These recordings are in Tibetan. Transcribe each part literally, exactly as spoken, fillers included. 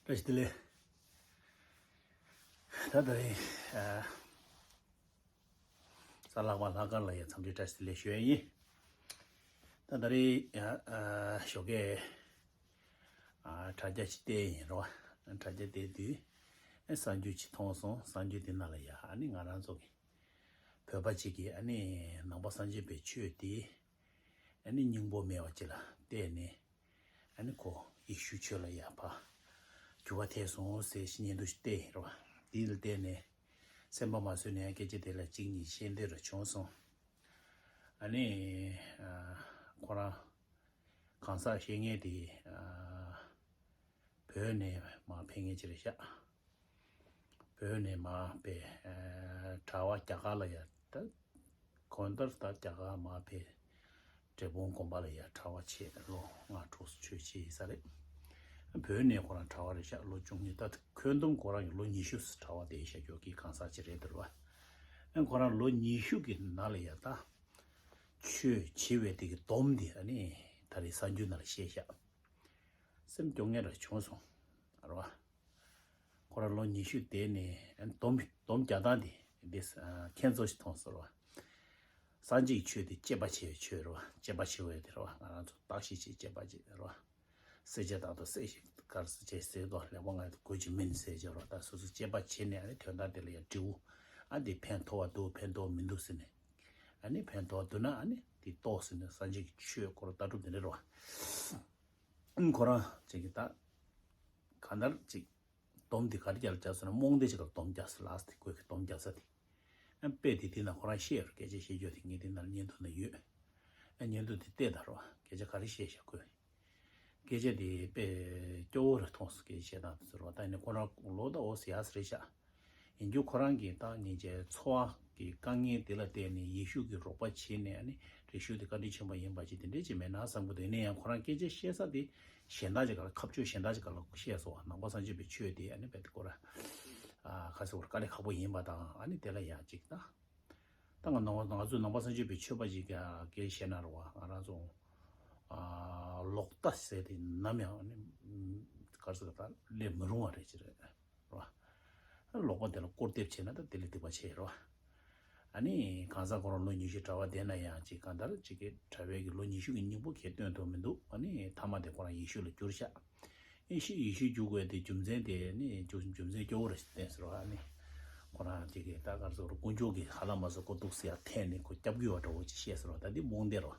བཀྲ་ཤིས་བདེ་ལེགས། ད་ད་རེས་ཨ་གཟའ་ལྷག་པ་ལྷག་དཀར་ལ་ཡ་འཚམས་འདྲི་བཀྲ་ཤིས་བདེ་ལེགས་ཞུ་ཡ་ཡིན། ད་ད་རེས་ཨ་ཨ་ཞོགས་ཀས་ཨ་དྲ་རྒྱ་ཅིག་བལྟས་ཡིན་རོ། དྲ་རྒྱ་བལྟས་དུས་ཨེ་གསར་འགྱུར་ཅིག་མཐོང་སོང་། གསར་འགྱུར་དེ་ནང་ལ་ཡ་ཨ་ནི་ང་རང་ཚོ་གི་བོད་པ་ཅིག་གིས་ཨ་ནི་ནང་པ་སངས་རྒྱས་པའི་ཆོས་དེ་ཨ་ནི་སྙིང་པོ་མེད་པ་ཅིག་ལ་བལྟས་ནས། ཨ་ནི་ཁོ་ཡེ་ཤུ་ཆོས་ལ་ཡ་ཕར་འགྱུར་བ་ཐེབས་སོང་ཟེར་ཞིག་བརྙན་ཐུང་ཞིག་བལྟས་ཡིན་རོ། དེ་ལ་བལྟས་ནས་སེམས་པ་མ་བཟོད་ནས་སྐད་ཆ་དེ་ལ་གཅིག་གཉིས་བཤད་འདོད་ར་བྱུང་སོང་། ཨ་ནི་ཨ་ཁོ་རང་གང་ཟག་བཤད་མཁན་དེ་ཨ་བོད་ནས་མར་ཕེབས་མཁན་ཅིག་རེད་ཤག་བོད་ནས་མར་ཕེབས་ཨ་གྲྭ་པ་རྒྱ་གར་ལ་ཡ་ད་གང་ལྟར་ད་རྒྱ་གར་མར་ཕེབས། འབྲས་སྤུངས་དགོན་པ་ལ་ཡ་གྲྭ་པ་བྱས་ལོ་ལྔ་དྲུག་ཆོས་བྱེད་ཡིན་ས་རེད། བོད་ནས་ཁོ་རང་གྲྭ་པ་རེད་ཤག་ལོ་བཅུ་གཉིས། ད་ཁྱོན་བསྡོམས་ཁོ་རང་གི་ལོ་ཉི་ཤུ་གྲྭ་པ་དེ་ཤག་ཁྱོད་ཀྱི་གང་ཟག་ཅིག་རེད་འདུག་བ། ཨ་ཁོ་རང་ལོ་ཉི་ཤུ་གི་ནང་ལ་ཡ་ད་ཆོས་བྱེད་པའི་དེ་གི་སྡོམ་དེ་ཨ་ནི་ད་རེས་གསར་འགྱུར་ནང་ལ་བཤད་ཤག་སེམས་སྐྱོ་ངེས་ར་བྱུང་སོང་། རེད་བ། ཁོ་རང་ལོ་ཉི་ཤུ་དེ་ནས་སྡོམ་སྡོམ་རྒྱག་སྟངས་དེ་འདི་ཨ་ཁྱེད་ཚོ་ཞིག་མཐོང་ཟེར་བ། སངས་རྒྱས་ཀྱི་ཆོས་དེ་གཅེས་པ་བྱེད་པའི་ཆོས་རེད་བ། གཅེས་པ་བྱེད་པའི་དེ་རེད་བ། ང་རང་ཚོ་བརྟག་ཞིབ་བྱེད། གཅེས་པ་བྱེད་རེད་བ། བསད་བྱ་དང་དུ་བསད་ཞིག་གར་སི་བྱེད་ཟེར་དོ་ལེགས་པ་ང་དགོས་ཀྱི་མིན་ཟེར་བྱ་རོགས། ད་སོ་སོ་གཅེས་པ་བྱེད་ནས་ཨ་ནི་དོན་དག་དེ་ལ་ཡང་འདྲི་བོ། ཨ་འདི་ཕན་ཐོགས་པ་འདུག་ཕན་ཐོགས་མི་འདུག་ཟེར་ནས། ཨ་ནི་ཕན་ཐོགས་འདུག་ན་ཨ་ནི་དེ་ཏོག་ཟེར་ནས་སངས་རྒྱས་ཀྱི་ཆོས་སྐོར་ལྟ་གྲུབ་དེ་འདྲ་རེད་བ། ཁོ་རང་ཅིག་གི་ད་གང་ལྟར་ཅིག་སྡོམ་དེ་ག་རེ་རྒྱག་རྒྱག་སོང་ན་རྨོངས་དད་ཅིག་ལ་སྡོམ་རྒྱག་ས། ལགས་སེ་དེ་ཁོས་ཀྱི་སྡོམ་རྒྱག་ས་དེ། ཨ་དཔེ་དེ་དེ་ན་ཁོ་རང་བཤད་རོགས། སྐད་ཆ་བཤད་རྒྱུ་དེ་ངས་དེ་ན་བརྙན་ཐུང་ན་ཡོད། ཨ་བརྙན་ཐུང་དེ་བལྟས་དང་རོགས། སྐད་ཆ་ག་རེ་བཤད་བཞག་ཁོས། སྐད་ཆ་དེ་དཔེ་སྐྱོ་བོ་རེ་མཐོང་སོང་། སྐད་ཆ་བཤད་སྟངས་དེ་ཚོ་རོགས། ད་ནི་ཁོ་རང་ལོ་ད་འོ་ཟེར་ཡ་ཟེར་རེད་ཤག་ཡིན་རྒྱུ་ཁོ་རང་གི་ཏང་ཉིན་བྱས་འཚོ་བ་གི་དཀའ་ངལ་དེ་ལ་བརྟེན་ནས་ཡེ་ཤུ་གི་རོགས་པ་བྱས་ནས་ཨ་ནི་རེ་ཞུ་དེ་བཀའ་དྲིན་ཆེན་པོ་ཡིན་པ་ཅིག་དེ་འདྲས་ཅིག་མེད་ན་བསམ་གི་འདུག་ཡིན་ན་ཡང་ཁོ་རང་སྐད་ཆ་བཤད་ས་དེ་གཞན་དག་ཅིག་ག་ལ་ཁ་ཕྱོགས་གཞན་དག་ཅིག་ག་ལ་བཤད་སོང་བ། ནང་པ་སངས་རྒྱས་པའི་ཆོས་དེ་ཨ་ནི་བེད་ཁོ་ར་ཨ་ཁ་སེ་བོར་དཀའ་ལས་ཁག་པོ་ཡིན་པ་དང་། ཨ་ནི་དེ་ལ་ཡང་ཅིག་ད་ད་ང་ནང་ང་ཚོ་ནང་པ་སངས་རྒྱས་པའི་ཆོས་པ་ཅིག་ག་སྐད་བཤད་ན་རོ་བ། ང་རང་ཚོ་ཨ་ལོག་ལྟ་ཟེར་དེ་ནམ་ཡང་ཨ་ནི་ག་རེ་ཟེར་ད་སླེབས་མི་རུང་བ་རེད་ཅི་རེད། རོ། ལོག་པ་དེ་ལ་སྐུར་འདེབས་བྱས་ན་ད་དེ་ལས་སྡིག་པ་ཆེ་རོ། ཨ་ནི་གང་ཟག་ཁོ་རང་ལོ་ཉི་ཤུ་གྲྭ་པ་བསྡད་ན་ཡང་ཅིག་གང་ལྟར་ཅིག་གི་གྲྭ་པའི་གི་ལོ་ཉི་ཤུ་གི་སྙིང་པོ་གས་སྟོན་ཐུབ་མི་འདུག་ཨ་ནི་མཐའ་མ་དེ་ཁོ་རང་ཡེ་ཤུ་ལ་གྱུར་ཤག་ཡེ་ཤུ་ཡེ་ཤུ་གྱུར་དགོས་དེ་རྒྱུ་མཚན་དེ་ནི་རྒྱུ་རྒྱུ་མཚན་སྐྱོ་བོ་རེ་ཞིག་བསྟན་ཟེར་བ། ཨ་ནི་ཁོ་རང་ཅིག་གི་ད་གར་སོ་རུ་དཀོན་མཆོག་གི་ཧ་ལམ་མ་སོ་ཁོ་འདུག་ཟེར་ཡ་འཐེན་ནས་ཁོ་སྐྱབས་བཀོད་པ་འདྲ་བོ་ཅིག་བཤད་ཟེར་བ། ད་འདི་རྨོངས་དད་རོ།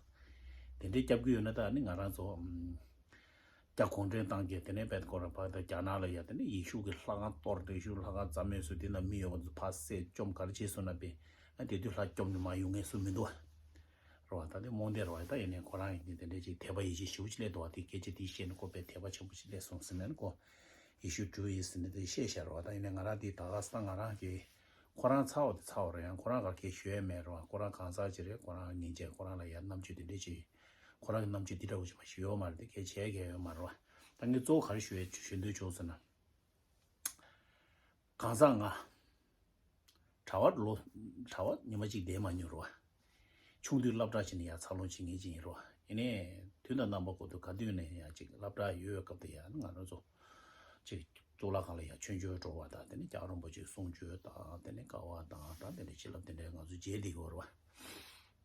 དེ་འདྲའི་སྐྱབས་བཀོད་ཡོད་ན་ད་ཨ་ནི་ང་རང་ཚོ་རྒྱ་གུང་ཁྲན་ཏང་གིས་དེ་ནས་བེད་ཁོ་རང་ཕར་ད་རྒྱ་ནག་ལ་ཡ་དེ་ནས་ཡེ་ཤུ་གི་ལྷ་ཁང་གཏོར། ཡེ་ཤུ་ལྷ་ཁང་རྩ་མེད་བཟོས། དེ་ན་མི་ཡོད་པ་ཚོ་ཕར་བསད་བཅོམ་ག་རེ་བྱས་སོང་ན་པས། ཨ་དེ་དུས་ལྷ་བཅོམ་ནས་མ་ཡོང་མཁན་སུ་མི་འདུག་བ། རེད་བ། ད་དེ་རྨོངས་དད་རེད་བ། ད་ཡིན་ནའི་ཁོ་རང་ཡིན་དེ་འདྲས་ཅིག་དད་པ་ཡིད་ཆེས་ཞེ་པོ་ཅིག་སླེབས་འདུག་བ། དེ་སྐད་ཆ་དེ་བཤད་ནས་ཁོ་དཔེ་དད་པ་ཆེན་པོ་ཅིག་སླེབས་སོང་ཟེར་ནས་ཁོ་ཡེ་ཤུ་གྲུ་ཡིན་ཟེར་ནས་དེ་བཤད་བཞག་རེད་བ། ད་ཡིན་ནའི་ང་རང་དེ་ད་ག་ས་ང་རང་གི་ཁོ་རང་ཚ་བ་དེ་ཚ་བ་རེད། ཡང་ཁོ་རང་ག་གེ་ཞུ་ཡས་མེད་རེད་བ། ཁོ་རང་གང་ཟག་ཅིག་རེད། ཁོ་རང་ཉིན་བྱས་ཁོ་རང་ལ་ཡ་རྣམ་དཔྱོད་དེ་འདྲས་ཅིག་ཁོ་རང་གི་རྣམ་དཔྱོད་འདི་འདྲ་བོ་ཞིག་མ་ཞིག་ཡོད་མ་རེད། དེ་གལ་ཆེ་གལ་ཡོད་མ་རེད་བ། ད་ངས་གཙོ་བོ་ག་རེ་ཞུ་ཡས་ཞུ་འདོད་བྱུང་ཟེར་ན། གང་ཟག་ང་གྲྭ་པ་ལོ་གྲྭ་པ་ཉི་མ་གཅིག་བསྡད་མ་མྱོང་རེད་བ། ཆུང་དུས་སློབ་གྲྭ་ཕྱིན་ནས་ཡར་འཚར་ལོངས་བྱེད་མཁན་ཅིག་ཡིན་རེད་བ། ཡིན་ནའི་དུས་དང་རྣམ་པ་ཀུན་ཏུ་ག་དུས་ནས་ཡང་ཅིག་སློབ་གྲྭ་ཡོད་སྐབས་དེ་ཡང་ང་རང་ཚོ་ཅིག་གཙུག་ལག་ཁང་ལ་ཡང་ཆོས་འབྱོར་འགྲོ་བ་དང་། དེ་ནས་རྒྱལ་བ་རིན་པོ་ཆེའི་གསུང་ཆོས་དང་། དེ་ནས་དཀའ་བ་དང་། ད་དེ་འདྲའི་བྱིན་རླབས་དེ་འདྲའི་ང་ཚོ་མཇལ་བསྡད་ཀྱི་ཡོད་རེད་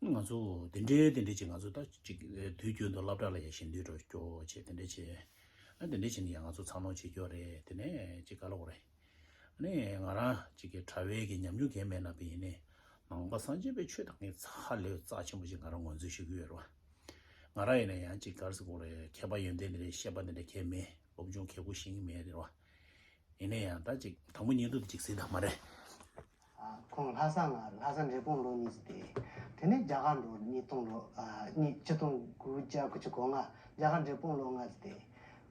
བ། ང་ཚོ་དེ་འདྲའི་དེ་འདྲའི་ཅིག་ང་ཚོ་ད་ཅིག་དུས་རྒྱུན་དུ་སློབ་གྲྭ་ལ་ཡང་ཞལ་འདོན་འགྲོ་སྐྱོ་བྱས་དེ་འདྲའི་བྱས། ཨ་དེ་འདྲའི་བྱས་ནས་ཡང་ང་ཚོ་འཚར་ལོངས་བྱེད་རྒྱུ་རེད། དེ་ནས་ཅིག་ག་ལབ་དགོས་རེད། ཨ་ནི་ང་རང་ཅིག་གི་གྲྭ་པའི་གི་ཉམས་མྱོང་གང་མེད་ན་པ་ཡིན་ནའི་ནང་པ་སངས་རྒྱས་པའི་ཆོས་དང་ངས་ཚ་ལས་རྩ་ཆེན་པོ་ཅིག་ང་རང་ངོས་འཛིན་ཞུ་གི་ཡོད་རེད་བ། ང་རང་ཡིན་ན་ཡང་ཅིག་ག་རེ་ཟེར་དགོས་རེད། མཁས་པ་ཡོན་ཏན་དེ་འདྲའི་ཤེས་པ་དེ་འདྲ་གང་མེད། སློབ་སྦྱོང་གང་པོ་ཤེས་ཀྱི་མེད་རེད་བ། ཡིན་ན་ཡང་ད་ཅིག་དང་པོ་ཉིན་དུ་ཅིག་གཟིགས་དང་མ་རེད། ཨ་ཁོང་ལྷ་ས་ང་ལྷ་ས་འབྲས་སྤུངས་ལོ་གཉིས་ཙམ་བསྡད། དེ་ནས་རྒྱ་གར་འགྲོ། ཉིས་སྟོང་ལོ་ཨ་གཉིས་ཆིག་སྟོང་དགུ་བརྒྱ་དགུ་བཅུ་གོ་ལྔ་རྒྱ་གར་འབྲས་སྤུངས་ལོ་ལྔ་ཙམ་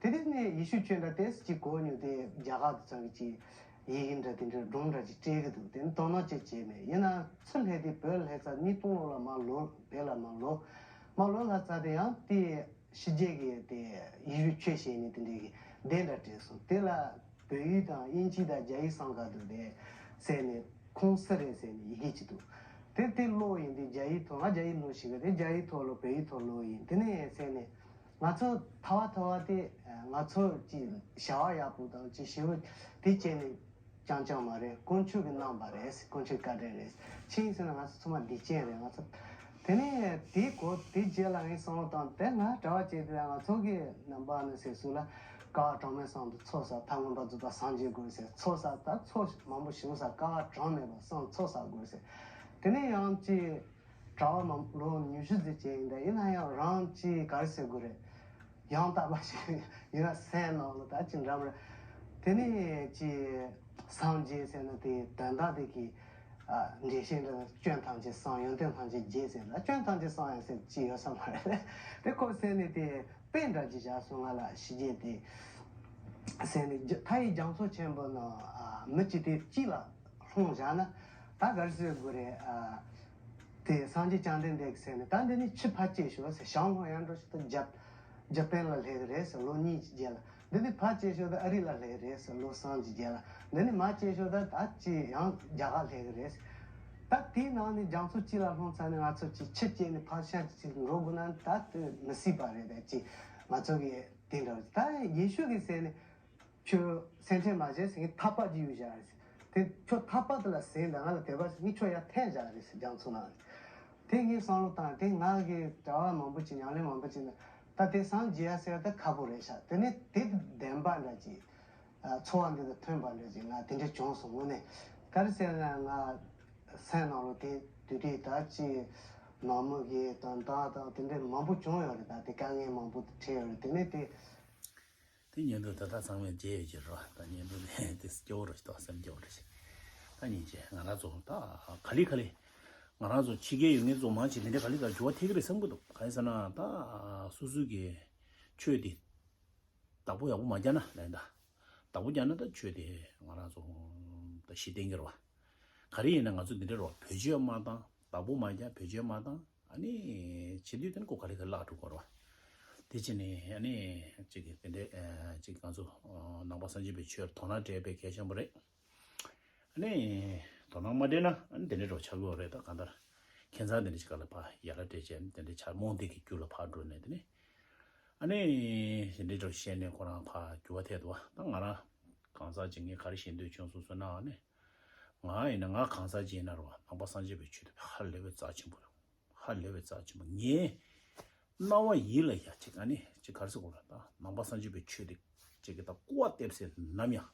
བསྡད། དེ་དུས་ནས་ཡེ་ཤུ་ཆོས་འདྲ་ཏོག་ཙམ་ཅིག་གོ་མྱོང་། དེ་རྒྱ་གར་དུ་ཚང་གི་ཅིག་ཡི་གེ་འདྲ་དེ་འདྲ་སྒྲུང་འདྲ་ཅིག་སྤྲད་ཀྱི་འདུག་དེ་ནི་དོ་སྣང་ཅིག་བྱས་མེད། ཡིན་ནའང་ཚུར་སླེབས་དེ་བོད་ལ་སླེབས་ཚར། ཉིས་སྟོང་ལོ་ལ་མར་ལོག་བོད་ལ་མར་ལོག་མར་ལོག་ལྷ་ས་དེ་ཡང་དེ་ཕྱི་རྒྱལ་གྱི་དེ་ཡེ་ཤུ་ཆོས་བཤད་མཁན་དེ་འདྲའི་གི་སྡེ་འདྲ་སྤྲད་སོང་། དེ་ལ་བོད་ཡིག་དང་དབྱིན་ཇི་དང་རྒྱ་ཡིག་གསུམ་ཀ་འདུག་དེ་ཟེར་ནས་ཁོང་སུ་རེད་ཟེར་ནས་ཡི་གེ་ཅིག་འདུག་དེ་དེ་ཀློག་ཡིན། དེ་རྒྱ་ཡིག་ཐོག་ང་རྒྱ་ཡིག་ཀློག་ཤེས་གི། དེ་རྒྱ་ཡིག་ཐོག་ཀློག་བོད་ཡིག་ཐོག་ཀློག་ཡིན། དེ་ནས་ཟེར་ནས་ང་ཚོ་ཐར་པ་ཐར་པ་དེ་ ང་ཚོ་ཅིག་བྱ་བ་ཡག་པོ་དང་ཅིག་ཞེ་པོ་དེ་བྱས་ནས་རྐྱང་རྐྱང་མ་རེད། དཀོན་མཆོག་གིས་གནང་པ་རེད། དཀོན་མཆོག་བཀའ་དྲིན་རེད། ཆི་ཡིན་ཟེར་ན་ང་ཚོ་ཚང་མ་སྡིག་ཅན་རེད། ང་ཚོ་དེ་ནས་དེའི་གོ་དེའི་རྗེས་ལ་ངས་བསམ་བློ་བཏང་། དེ་ང་གྲྭ་པ་བྱས་དུས་ང་ཚོ་གི་རྣམ་པ་ནི་ཟེར་སུ་ལ་ཀ་བ་གྲངས་མེད་གསུམ་དུ་ཚོགས་བསགས། ཐབས་མངོན་པར་རྫོགས་པར་སངས་རྒྱས་དགོས་ཟེར། ཚོགས་བསགས་ད་ཚོགས་མང་པོ་བྱུང་ས་ཀ་བ་གྲངས་མེད་པ་གསུམ་ཚོགས་བསགས་དགོས་ཟེར། དེ་ནས་ཡང་ཅིག་གྲྭ་པ་མང་ལོ་ཉི་ཤུ་ཙམ་བྱས་ཡིན། ད་ཡིན་ན་ཡང་རང་ཅིག་ག་རེ་ཟེར་དགོས་རེད། ཡང་དག་པ་ཞིག་ཡིན་ན་སེམས་ནང་ལ་ད་ཅི་འདྲ་མོ་རེད། དེ་ནས་ཅི་སངས་རྒྱས་ཟེར་ན་དེ་དོན་དག་དེ་གི་ཨ་འགྲེལ་བཤད་འདྲ། སྐྱོན་ཐམས་ཅད་སངས། ཡོན་ཏན་ཐམས་ཅད་རྒྱས་ཟེར་ན། སྐྱོན་ཐམས་ཅད་སངས་ཡང་ཟེར་ཅི་ཡོད་ས་མ་རེད། དེ་ཁོ་ཟེར་ནས་དེ་དཔེ་འདྲ་ཅིག་བཞག་སོང་། ང་ལ་ཕྱི་རྒྱལ་དེ་ཟེར་ནས་རྒྱ་མཐའ་ཡི་རྒྱ་མཚོ་ཆེན་པོ་ནང་ཨ་མི་གཅིག་དེ་གཅིག་ལ་ལྷུང་བཞག་ན་ད་ག་རེ་ཟེར་དགོས་རེད། ཨ། དེ་སངས་རྒྱས་བཅོམ་ལྡན་འདས་ཀྱིས་ཟེར་ནས་ད་འདི་ནས་ཕྱིར་ཕར་སྐྱེལ་ཤོག་ཟེར། ཞང་ཧོང་ཡང་འགྲོ་ཤོག་ད་ཇབ་ཇ་པན་ལ་སླེབས་ཀྱི་རེད་ཟེར། ལོ་གཉིས་ཀྱི་རྗེས་ལ། འདི་ནས་ཕར་སྐྱེལ་ཤོག་ད་ཨ་རི་ལ་སླེབས་ཀྱི་རེད་ཟེར། ལོ་གསུམ་གྱི་རྗེས་ལ། འདི་ནས་མར་སྐྱེལ་ཤོག་ད་ད་ཅི་ཡང་རྒྱ་གར་སླེབས་ཀྱི་རེད་ཟེར། ད་དེའི་ནང་ནས་རྒྱ་མཚོ་གཅིག་ལ་ལྷུང་ཚར་ནས་ང་ཚོ་ཅི་ཕྱིར་སྐྱེལ་ནས་ཕར་ཤང་ཅིག་འགྲོ་དགོས་ན་ད་དེ་མི་སྲིད་པ་རེད། ད་ཅི་ང་ཚོ་གི་དེ་འདྲ་ད་ཡེ་ཤུ་གིས་ཟེར་ནས། ཁྱོད་སེམས་ཁྲལ་མ་བྱེད་ཟེར། ངས་ཐག་པ་ཅིག་གཡུག་བཞག་རེད་ཟེར། དེ་ཁྱོད་ཐག་པ་དེ་ལ་ཟིན་དང་ང་ལ་དད་པ་ཟེར། ངས་ཁྱོད་ཡར་འཐེན་བཞག་རེད་ཟེར། རྒྱ་མཚོ་ནང་ལ། དེ་ངས་བསམ་བློ་བཏང་། དེ་ང་གི་གྲྭ་པ་མང་པོ་ཅིག་ཉམས་ལེན་མང་པོ་ཅིག་ནས་ད་དེ་སངས་རྒྱས་ཡ་ཟེར་ཡ་ད་ཁག་པོ་རེད་ཤག་དེ་ནས་དེ་བདེན་པ་འདྲ་ཅིག་ཚོར་བ་འདི་དང་མཐུན་པ་འདྲ་ཅིག་ང་དེ་འདྲ་བྱུང་སོང་། དངོས་གནས་ག་རེ་ཟེར་ན་ང་སེམས་ནང་ལ་དེ་དུས་དེ་ད་ཅིག་ནང་མི་གི་དོན་དག་དང་དེ་འདྲ་མང་པོ་བྱུང་ཡོད་རེད། ད་དེ་དཀའ་ངལ་མང་པོ་འཕྲད་ཡོད་རེད། དེ་ནས་དེ། དེ་བརྙན་ཐུང་ད་ལྟ་ཚང་མས་མཇལ་ཡོད་ཀྱི་རེད་བ། ད་བརྙན་ཐུང་ནས་དེ་སྐྱོ་བོ་རེད་ཤག་སེམས་སྐྱོ་བོ་རེད་ཤག་ད་སྙིང་རྗེ། ང་རང་ཚོ་ད་ག་ལེ་ག་ལེ་ང་རང་ཚོ་ཕྱི་རྒྱལ་ཡོད་མཁན་ཚོ་མང་ཆེ་དེ་འདྲ་ག་ལེ་ག་འགྱུར་བ་ཐེབས་ཀྱི་རེད་བསམ་གྱི་འདུག་གང་ཡིན་ཟེར་ན་ད་སོ་སོ་གི་ཆོས་དེ་བདག་པོ་ཡག་པོ་མ་རྒྱག་ན་ལན་ད། བདག་པོ་རྒྱག་ན་ད་ཆོས་དེ་ང་རང་ཚོ་ད་གཞི་བརྟན་གྱི་རེད་བ། ག་རེ་ཡིན་ན་ང་ཚོ་འདི་འདྲ་རེད་བ། བེད་སྤྱོད་མ་བཏང་། བདག་པོ་མ་རྒྱག་བེད་སྤྱོད་མ་བཏང་། ཨ་ནི་བྱེད་དུས་དེ་ནི་ཁོ་ག་ལེ་ག་ལེ་བརླག་འགྲོ་གི་རེད་བ། དེ་བྱས་ནས་ཨ་ནི་གཅིག་གིས་དེ་འདྲའི་ཨ་གཅིག་ང་ཚོ་ཨ་ནང་པ་སངས་རྒྱས་པའི་ཆོས་དོ་སྣང་སྤྲད་པའི་གལ་ཆེན་པོ་རེད། ཨ་ནི་དོ་སྣང་མ་སྤྲད་ན་ཨ་ནི་དེ་འདྲའི་འགྲོ་ཆགས་ཀྱི་ཡོད་རེད། ད་གང་ལྟར་ཁྱད་མཚར་དེ་འདྲ་ཞིག་ག་ལ་ཕར་ཡ་ལ་སྤྲད་བྱས་ཨ་ནི་དེ་འདྲའི་ཆ་རྨོངས་དད་ཀྱི་རྒྱུ་ལ་ཕར་འགྲོ་ནས་དེ་ནི་ཨ་ནི་དེ་འདྲའི་འགྲོ་བཤད་ནས་ཁོ་རང་ཕར་འགྱུར་བ་ཐེབས་འདུག་བ། ད་ང་རང་གང་ཟག་ཅིག་ངས་ག་རེ་བཤད་འདོད་བྱུང་སོང་ཟེར་ན་ཨ་ནི། ང་ཡིན་ན་ང་གང་ཟག་ཅིག་ཡིན་ན་རེད་བ། ནང་པ་སངས་རྒྱས་པའི་ཆོས་དེ་ཧ་ལས་པའི་རྩ་ཆེན་པོ་རེད། ཧ་ལས་པའི་རྩ་ཆེན་པོ། ངའི་རྣ་བ་ཡིད་ལ་ཡ་གཅིག་ཨ་ནི་གཅིག་ག་རེ་ཟེར་དགོས་རེད། ད་ནང་པ་སངས་རྒྱས་པའི་ཆོས་དེ་གཅིག་གི་ད་ཀོ་བ་བཏབ་ཟེར་ནམ་ཡང་རེད་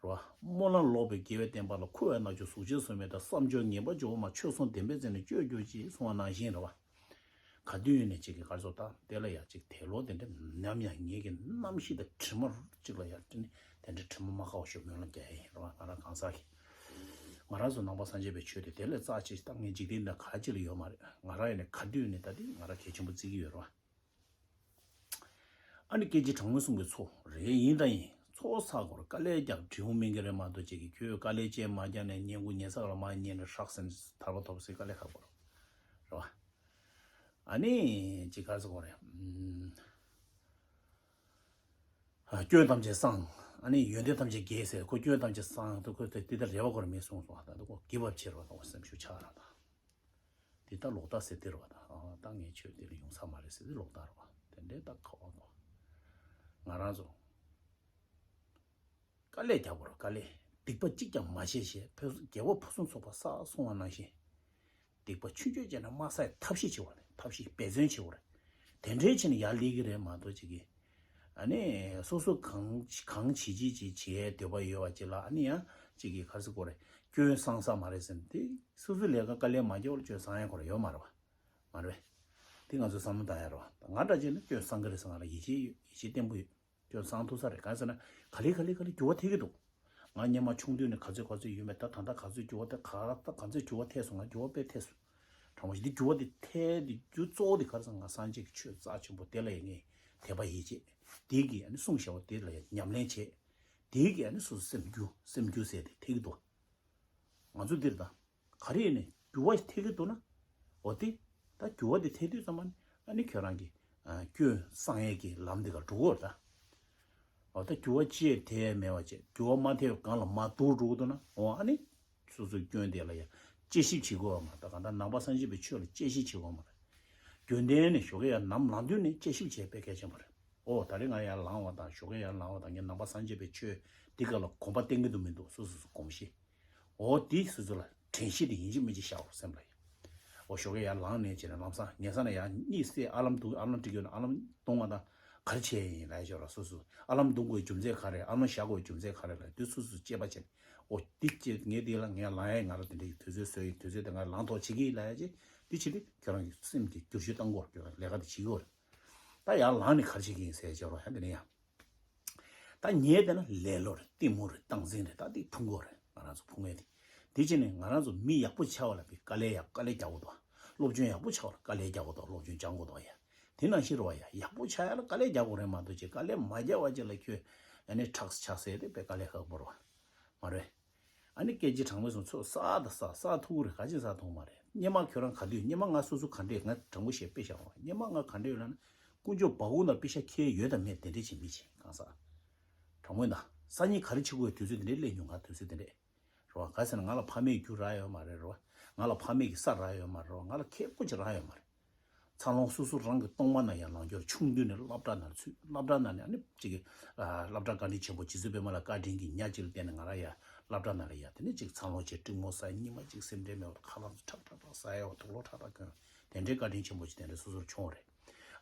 བ། སྨོན་ལམ་ལོག་པའི་དགེ་བའི་བསྟན་པ་ལ། འཁོར་བའི་རྣལ་འབྱོར་གཟུགས་ཅན་སྲུང་མའི་དོན། བསམ་སྦྱོར་ངན་པ་སྦྱོར་བ་མང་། ཆོས་གསུམ་བདེན་པའི་རྩེ་ནས་སྤྱོད་གྱུར་ཅིག་གསུངས་པ་ནང་བཞིན་རེད་བ། ག་དུས་ཡིན་ནས་གཅིག་གི་གར་སོགས་དང་དེ་ལ་ཡང་གཅིག་དད་ལོག་དེ་འདྲ་ནམ་ཡང་ངེད་ཀྱི་རྣམ་ཤེས་དང་དྲི་མ་གཅིག་ལ་ཡང་དེ་འདྲའི་དྲི་མ་མ་ཁ་བ་ཞིག་སྨོན་ལམ་རྒྱག་ཡ་ཡིན་རེད་བ། ང་རང་གང་ཟག་གི། ང་རང་ཚོ་ནང་པ་སངས་རྒྱས་པའི་ཆོས་དེ་དེ་ལས་རྩ་ཆེ་ཞིག་ད་ངའི་འཇིག་རྟེན་འདི་ག་ཅི་ལ་ཡོད་མ་རེད། ང་རང་ཡིན་ནས་ག་དུས་ནས་ད་དེ་ང་རང་གལ་ཆེན་པོ་བརྩི་གི་ཡོད་རེད་བ། ཨ་ནི་སྐད་ཅིག་གྲངས་མེད་གསུམ་གྱི་ཚོགས་རེད། ཡིན་དང་ཡིན། ཚོགས་བསགས་དགོས་རེད། དཀའ་ལས་རྒྱག་དྲི་བ་སྨིན་གྱི་རེད་མ་གཏོགས་ཅིག་གིས་ཁྱོད་དཀའ་ལས་ཅིག་མ་རྒྱག་ནས་བསྙེན་བཀུར་ཉལ་ས་ལ་མར་ཉལ་ནས་ཧྲག་ཟེར་ནས་ཐར་པ་ཐོབ་ཟེར་དཀའ་ལས་ཁག་པོ་རེད་བ། ཨ་ནི་ཅིག་ག་རེ་ཟེར་དགོས་རེད། ཨ་སྐྱོན་ཐམས་ཅད་སངས། ཨ་ནི་ཡོན་ཏན་ཐམས་ཅད་རྒྱས་ཟེར། ཁོ་སྐྱོན་ཐམས་ཅད་སངས་ཏེ་ཁོ་དེ་ལྟར་རེ་བ་ཁོ་རང་མེད་གསུངས་སོང་། ད་ཁོ་དགེ་བ་ཆེ་རུ་བཏང་བ་སེམས་ཤུགས་ཆག་རང་དང་། དེ་ལྟར་ལོག་ལྟ་ཟེར་དེ་རུ་བ་དང་། ད་ངའི་ཆོས་དེ་ལ་ཡོང་ས་མ་རེད་ཟེར་དེ་ལོག་ལྟ་རུ་བ། དེ་འདྲའི་ད་ཁ་བ་གོ། ང་རང་ཚོ་དཀའ་ལས་རྒྱག་དགོས་རེད། དཀའ་ལས། སྡིག་པ་གཅིག་ཀྱང་མ་བྱེད་ཞེས་ཕུན་སུམ། རྒྱལ་པོ་ཕུན་སུམ་ཚོགས་པ་བསགས་གསུངས་པ་ནང་བཞིན། སྡིག་པ་ཆུང་ཆུང་བྱས་ན་དམའ་སའི་ཐབས་ཤེས་བྱེད་དགོས་རེད། ཐབས་ཤེས་འབད་བརྩོན་བྱེད་དགོས་རེད། དེ་འདྲའི་ཕྱིར་ན་ཡར་སླེབས་ཀྱི་རེད་མ་གཏོགས་ཅིག་གིས། ཨ་ནི་སོ་སོ་གང་གང་བྱེད་ཅིག་ཅིག་བྱེད་འདོད་པ་ཡོད་པ་ཅིག་ལ་ཨ་ནི་ཡང་ཅིག་གིས་ག་རེ་ཟེར་དགོས་རེད། སྐྱོན་སངས་ས་མ་རེད་ཟེར་ནས་དེ་སོ་སོའི་ལས་ཀ་དཀའ་ལས་མ་རྒྱག་པར་སྐྱོན་སངས་ཡ་ཁོ་རང་ཡོད་མ་རེད་བ། མ་རེད་པས། དེ་ང་ཚོས་བསམ་བློ་བཏང་ཡ་རེད་བ། ང་འདྲ་བྱས་ན་སྐྱོན་སངས་ཀྱི་རེད་ཟེར། ང་ལ་ཡིད་ཆེས་ཡོད། ཡིད་ཆེས་བརྟན་པོ་ཡོད། སྐྱོན་སངས་ཐུབ་ས་རེད། གང་ཟེར་ན་ག་ལེ་ག་ལེ་ག་ལེ་འགྱུར་བ་ཐེབས་ཀྱི་འདུག་ང་སྔོན་མ་ཆུང་དུས་ནས་ག་ཚོད་ག་ཚོད་ཡོད་མེད། ད་ད་ལྟ་ག་ཚོད་འགྱུར་བ་ཐེབས། ག་ད་ག་ཚོད་འགྱུར་བ་ཐེབས་སོང་། ང་འགྱུར་བ་དཔེ་ཐེབས་སོང་། དྲང་པོ་ཞིག་འདི་འགྱུར་བ་འདི་ཐེབས་འདི་རྒྱུ་གཙོ་བོ་འདི་ག་རེ་ཟེར་ན་ང་སངས་རྒྱས་ཀྱི་ཆོས་རྩ་ཆེན་པོ་དེ་ལ་ཡང་ངས་དད་པ་ཡིད་ཆེས། དེ་གིས་ཨ་ནི་གསུང་བྱ་བ་དེ་ལ་ཡང་ཉམས་ལེན་བྱས། དེ་གིས་ཨ་ནི་སོ་སོ་སེམས་རྒྱུད་སེམས་རྒྱུད་ཟེར་དེ་ཐེབས་ཀྱི་འདུག་ང་ཚོ་འདིར་ད་ག་རེ་ཡིན་ནའི་འགྱུར་བ་ཞིག་ཐེབས་ཀྱི་འདུག་ན། འོ་དེ་ད་འགྱུར་བ་དེ་ཐེབས་དུས་ཙམ་པ་ནི་ཨ་ནི་ཁྱོད་རང་གི་ཨ་སྐྱོན་སངས་ཡས་ཀྱི་ལམ་དེ་ག་འགྲོ་གི་ཡོད་རེད་ད། འོ་ད་འགྱུར་བ་ཅི་ཡང་ཐེབས་ཡས་མེད་པ་བྱས། འགྱུར་བ་མ་ཐེབས་གོང་ལ་མར་འདུག་འགྲོ་གི་འདུག་ན། འོ་ཨ་ནི་སོ་སོའི་སྐྱོན་དེ་ལ་ཡང་དཔྱད་ཞིབ་བྱེད་དགོས་པ་མ་རེད། ད་གང་ལྟར་ནང་པ་སངས་རྒྱས་པའི་ཆོས་ལ་དཔྱད་ཞིབ་བྱེད་དགོས་པ་མ་རེད། རྒྱུན་ལྡན་ནས་ཞོགས་ཀས་ཡར་ནམ་ལངས་དུས་ནས་དཔྱད་ཞིབ་བྱེད་དཔེ་གལ་ཆེན་པོ་རེད། ཨོ་ད་རེས་ང་ཡར་ལངས་པ་དང་ཞོགས་ཀས་ཡར་ལངས་པ་དང་ངས་ནང་པ་སངས་རྒྱས་པའི་ཆོས་འདི་ག་ལ་གོམ་པ་བཏིང་གི་འདུག་མི་འདུག་སོ་སོ་སོ་གོམས་གཤིས། ཨོ་དེ་སོ་སོ་ལ་དྲན་ཤེས་དེ་ཡིན་གཅིག་མིན་གཅིག་བཞག་རོགས་སེམས་ལ་ཡ། ཨོ་ཞོགས་ཀས་ཡར་ལངས་ནས་བྱས་ན་ལམ་སང་ཉལ་ས་ན་ཡར་གཉིད་སད། ཨ་ལམ་འདུག་ཨ་ལམ་སྒྲིག་ཡོད་ན་ཨ་ལམ་གཏོང་བ་དང་ག་རེ་བྱས་ཡིན་ལབ་ཡ་ཅིག་ཡོད་ར། སོ་སོ་ཨ་ལམ་གཏོང་དགོས་རྒྱུ་མཚན་ག་རེ། ཨ་ལམ་བཞག་དགོས་རྒྱུ་མཚན་ག་རེ་ལབ་དུས་སོ་སོ་དཔྱད་པ་བྱས་ནས་ཨོ་འདི་བྱས་ངས་འདི་ལ་ངས་ལངས་ཡ་ང་ར་དེ་འདྲའི་དུས་ཚོད་བཟོས་ཡིན། དུས་ཚོད་དེ་ང་ལངས་ཐོག་བྱེད་ཀྱི་ཡིན་ལབ་ཡ་ཅིག་འདི་བྱེད་དུས་ཁྱོད་རང་གི་སེམས་ཀྱི་བསྒྱུར་བཅོས་གཏང་དགོས་ར། ཁྱོད་རང་ལས་ཀ་དེ་བྱེད་ཀྱི་ཡོད་ར། ད་ཡར་ལངས་ནས་ག་རེ་བྱེད་ཀྱི་ཡིན་ཟེར་ཡ་ཅིག་ཡོད་ར། ཧ་འདི་ནས་ཡང་། ད་ཉལ་བསྡད་ན་ལེ་ལོ་རེད། གཏི་མུག་རེད། སྟངས་འཛིན་རེད། ད་འདི་ཕུང་གོ་རེད། ང་རང་ཚོ་ཕུང་ངེས་དེ། དེ་བྱས་ནས་ང་རང་ཚོ་མི་ཡག་པོ་ཆགས་པ་ལ་དཔེ་དཀའ་ལས་ཡ་དཀའ་ལས་རྒྱག་དགོས་འདུག་སློབ་སྦྱོང་ཡག་པོ་ཆགས་པ་ལ་དཀའ་ལས་རྒྱག་དགོས་འདུག་སློབ་སྦྱོང་སྦྱང་དགོས་འདུག་ཡ། དེ་ནང་བཞིན་རེད་བ་ཡ། ཡག་པོ་ཆགས་ཡ་ལ་དཀའ་ལས་རྒྱག་དགོས་རེད་མ་གཏོགས་ཅིག་དཀའ་ལས་མ་རྒྱག་པ་ཅིག་ལ་ཁྱོད་ཨ་ནི་ཁྲག་ཆགས་ཟེར་དེ་དཔེ་དཀའ་ལས་ཁག་པོ་རེད་བ། མ་རེད། ཨ་ནི་སྐད་ཆ་དྲང་མོ་སོང་ཚོད་བསགས་ད་བསགས་བསགས་ཐུབ་ཀྱི་རེད། ག་ཅི་བསགས་ཐུབ་མ་རེད། སྙེ་མ་ཁྱོད་རང་ག་དུས་སྙེ་མ་ང་སོ་སོ་ག་འདྲས་ང་དྲང་པོ་བཤད་དཔེ་བཞག་པ་སྙེ་མ་ང་ག་འདྲས་ཡོད་ལབ་ན་དཀོན་མཆོག་སྦ་ཁུག་ནང་པེ་ཤ་ཁྱེར་ཡོད་དམ་མེད་དེ་འདྲས་ཅིག་མི་བྱེད་གང་ཟག་དྲང་མོ་ཡིན་ད། སང་ཉིན་ག་རེ་བྱེད་དགོས་དུས་ཚོད་དེ་འདྲས་སླེབས་མྱོང་ང་དུས་ཚོད་དེ་འདྲས་རེད་བ། ག་ཟེར་ན་ང་ལ་ཕ་མེས་རྒྱུ་རག་ཡོད་མ་རེད་རེད་བ། ང་ལ་ཕ་མེས་ཀྱི་ས་རག་ཡོད་མ་རེད་རེད་བ། ང་ལ་ཁེ་པོ་ཅིག་རག་ཡོད་མ་རེད། འཚར་ལོངས་སོ་སོ་རང་གི་གཏོང་མ་ན་ཡང་ལངས་སྐྱོར་ཆུང་དུས་ནས་སློབ་གྲྭ་ནང་ཚུད། སློབ་གྲྭ་ནང་ནས་ཨ་ནི་གཅིག་གི་སློབ་གྲྭ་བཀའ་དྲིན་ཆེན་པོ་རྗེ་བཙུན་པད་མ་ལ་བཀའ་དྲིན་གྱི་ཉ་གཅིག་ལ་བརྟེན་ནས་ང་རང་ཡ་སློབ་གྲྭ་ནང་ལ་ཡ་དེ་ནས་གཅིག་འཚར་ལོངས་བྱས་སྤྲིང་མོ་ཟ་ཉི་མ་གཅིག་སེམས་ཁྲལ་མེད་པར་ཁ་ལག་ཁྲག་ཁྲག་ཁྲག་ཟ་ཡ་བ་དུག་ལོག་ཁྲག་ཁྲག་གོན་དེ་འདྲའི་བཀའ་དྲིན་ཆེན་པོ་ཞིག་དེ་འདྲའི་སོ་སོར་བྱུང་བ་རེད།